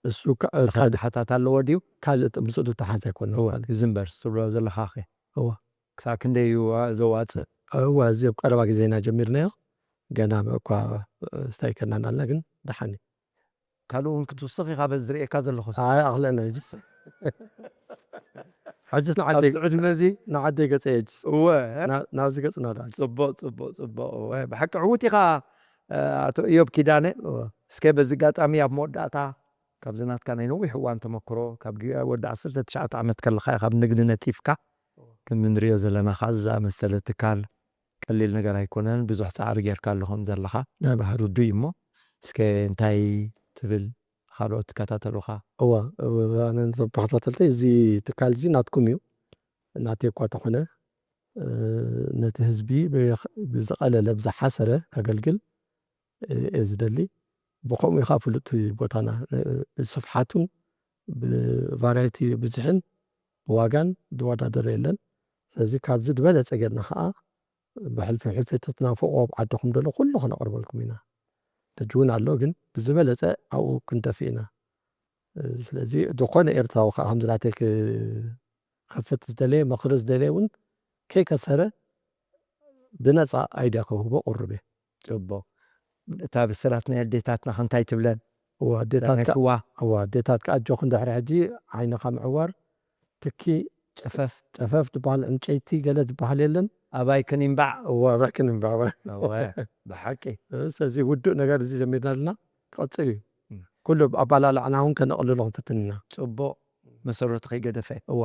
እሱ ከ-፣ ዝኸድ ካልእ ሓታት ኣለዎ ድዩ? ካልእ ጥ-፣ ምስኡ ዝተሓዘ ኣይኮነን። እወ፣ ካልእ። እዚ እምበር ትብሎ ዘለኻ ኸ? እወ። ክሳብ ክንደይ እዩ ዋ-፣ ዘዋጽእ? እወ፣ እዚ ኣብ ቀረባ ግዜ ኢና ጀሚርናዮ። ገና እኳ፣ እ፣ ስታይ ከናን ኣልና፣ ግን ደሓን እዩ። ካልእ እውን ክትውስኽ ኢኻ በዚ ዝርእየካ ዘለኹ። ኣይ፣ ኣኽለና ሕጅስ። ሕጅስ ንዓደይ፣ ኣብዚ ዕድመ እዚ? ንዓደይ ገጸ ሕጅስ። እወ። ና-፣ ናብዚ ገጽና ደኣ። ጽቡቕ፣ ጽቡቕ፣ ጽቡቕ። እወ፣ ብሓቂ ዕዉት ኢኻ፣ እ፣ ኣቶ ኢዮብ ኪዳነ። እወ። እስከ በዚ ኣጋጣሚ ኣብ መወዳእታ ካብዚ ናትካ ናይ ነዊሕ እዋን ተመክሮ፣ ካብ ጊ-፣ ወዲ ዓሰርተ ትሽዓተ ዓመት ከለኻ ኢኻ ካብ ንግዲ ነቲፍካ፣ እወ። ከም እንሪኦ ዘለና ኸኣ ዝኣመሰለ ትካል ቀሊል ነገር ኣይኮነን። ብዙሕ ጻዕሪ ጌርካ ኣሎ ከም ዘለኻ ናይ ብሓቂ። ርዱእ እዩ እሞ፣ እስከ እንታይ ትብል? ካልኦት ትከታተሉኻ? እወ፣ እወ፣ ኣነ ንቶም ተኸታተልተይ፣ እዚ ትካል እዚ ናትኩም እዩ። ናተይ እኳ ተኾነ፣ እ፣ ነቲ ህዝቢ ብኸ-፣ ብዝቐለለ፣ ብዝሓሰረ ከገልግል፣ እ፣ እየ ዝደሊ። ብኸምኡ እዩ ኸዓ ፍሉጥ ቦታና። እ፣ ብስፍሓቱን ብቫራይቲ ብዝሕን ብዋጋን ዝወዳደር የለን። ስለዚ ካብዚ ዝበለጸ ጌርና ኸዓ ብሕልፊ ሕልፊ እቲ ትናፍቆ ኣብ ዓድኹም ዘሎ ኩሉ ከነቕርበልኩም ኢና። ሕጂ እውን ኣሎ፣ ግን ብዝበለጸ ኣብኡ ክንደፊ ኢና። እ፣ ስለዚ ዝኾነ ኤርትራዊ ከኣ ከምዚ ናተይ ክኸፍት ዝደለየ፣ ምኽሪ ዝደለየ እውን ከይከሰረ ብነጻ ኣይድያ ክህቦ ቅሩብ እየ። ጽቡቕ። እታ ብስራት ናይ ኣዴታትና ከ እንታይ ትብለን? እዋ፣ ኣዴታት ከ-፣ ዳመይክዋ? እዋ፣ ኣዴታት ከ ኣጆኽን ድሕሪ ሕጂ ዓይንኻ ምዕዋር፣ ትኪ፣ ጨፈፍ። ጨፈፍ ዝበሃል፣ ዕንጨይቲ ገለ ዝበሃል የለን። ኣባይክን ይንባዕ። እዋ፣ ኣባይክን ይንባዕ፣ እዋ። እወ፣ ብሓቂ። ስለዚ ውዱእ ነገር እዚ ጀሚርና ኣለና፣ ክቕጽል እዩ። እም። ኩሉ ኣባላልዓና እውን ከነቕልሎ ክንፍትን ኢና። ጽቡቕ። መሰረቱ ከይገደፈ። እዋ።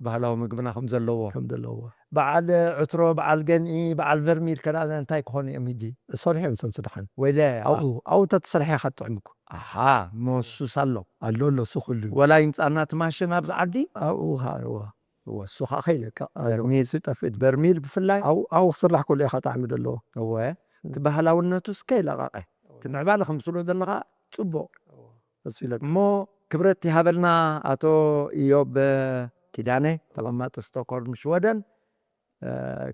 ባህላዊ ምግብና ከም ዘለዎ። ከም ዘለዎ። በዓል ዕትሮ፣ በዓል ገንኢ፣ በዓል ቨርሚል ከ እንታይ ክኾኑ እዮም ሕጂ? ሰሪሖም እዮም ሰምሱ ደሓን። ወይለ፣ ኣብኡ፣ ኣብኡ እንተትሰርሐ ኢኻ ትጥዕም እኮ። ኣሃ፣ መወሱስ ኣሎ። ኣሎ፣ ኣሎ፣ እሱ ኩሉ እዩ። ወላ ይምጻና እቲ ማሽን ኣብዚ ዓዲ? ኣብኡ፣ ሃ፣ እዋ። እወ፣ እሱ ኸኣ ከይለቀቕ። በርሚል፣ እሱ ይጠፍእ። በርሚል ብፍላይ? ኣብኡ፣ ኣብኡ ክስራሕ ከሎ ኢኻ ጣዕሚ ዘለዎ። እወ፣ እቲ ባህላውነቱስ ከይለቐቐ። እቲ ምዕባለ ከምስሎ ዘለኻ ጽቡቕ። እሱ ይለቀቕ። እሞ ክብረት ይሃበልና ኣቶ ኢዮብ ኪዳነ፣ ተቐማጢ ስቶክሆልም ሽወደን።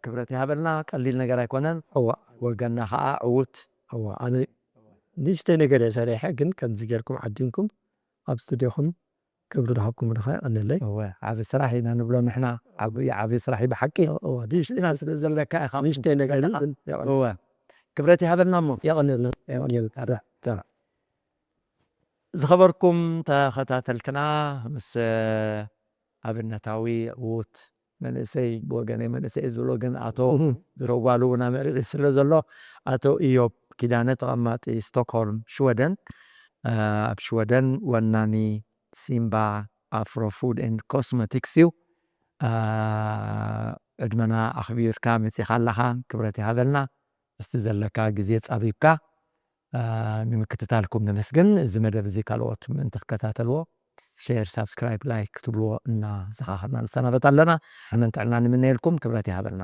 ክብረት ይሃበልና። ቀሊል ነገር ኣይኮነን። እዋ ወገንና ከዓ ዕዉት እዋ ኣነ ንእሽተይ ነገር እየ ሰሪሐ፣ ግን ከምዚ ጌርኩም ዓዲምኩም ኣብ ስቱዲዮኹም ክብሪ ዝሃብኩም ድኻ የቐንለይ። እወ ዓብ ስራሕ ኢና ንብሎ ንሕና። ዓብ ዓብ ስራሕ እዩ ብሓቂ። እዋ ንእሽተይ ኢና ስለ ዘለካ ኢኻ ንእሽተይ ነገር ዘለኻ። ግን የቐን- እወ ክብረት ይሃበልና እሞ የቐንልና የቐንልና። ዝኸበርኩም ተኸታተልትና ምስ ኣብነታዊ ዕዉት መንእሰይ ብወገነይ መንእሰይ ዝብሎ ግን ኣቶ ዝረዋሉ እውን ኣመሪቂ ስለ ዘሎ ኣቶ ኢዮብ ኪዳነ ተቐማጢ ስቶክሆልም ሽወደን ኣብ ሽወደን ወናኒ ሲምባ ኣፍሮ ፉድ ኤንድ ኮስመቲክስ እዩ። ዕድመና ኣኽቢርካ መፂኻ ኣለኻ ክብረት ይሃበልና። እስቲ ዘለካ ግዜ ፃቢብካ ንምክትታልኩም ነመስግን። እዚ መደብ እዚ ካልኦት ምእንቲ ክከታተልዎ ሼር፣ ሳብስክራይብ፣ ላይክ ክትብልዎ እናዘኻኸርና ንሰናበት ኣለና። ሕመን ጥዕና ንምነየልኩም። ክብረት ይሃበልና።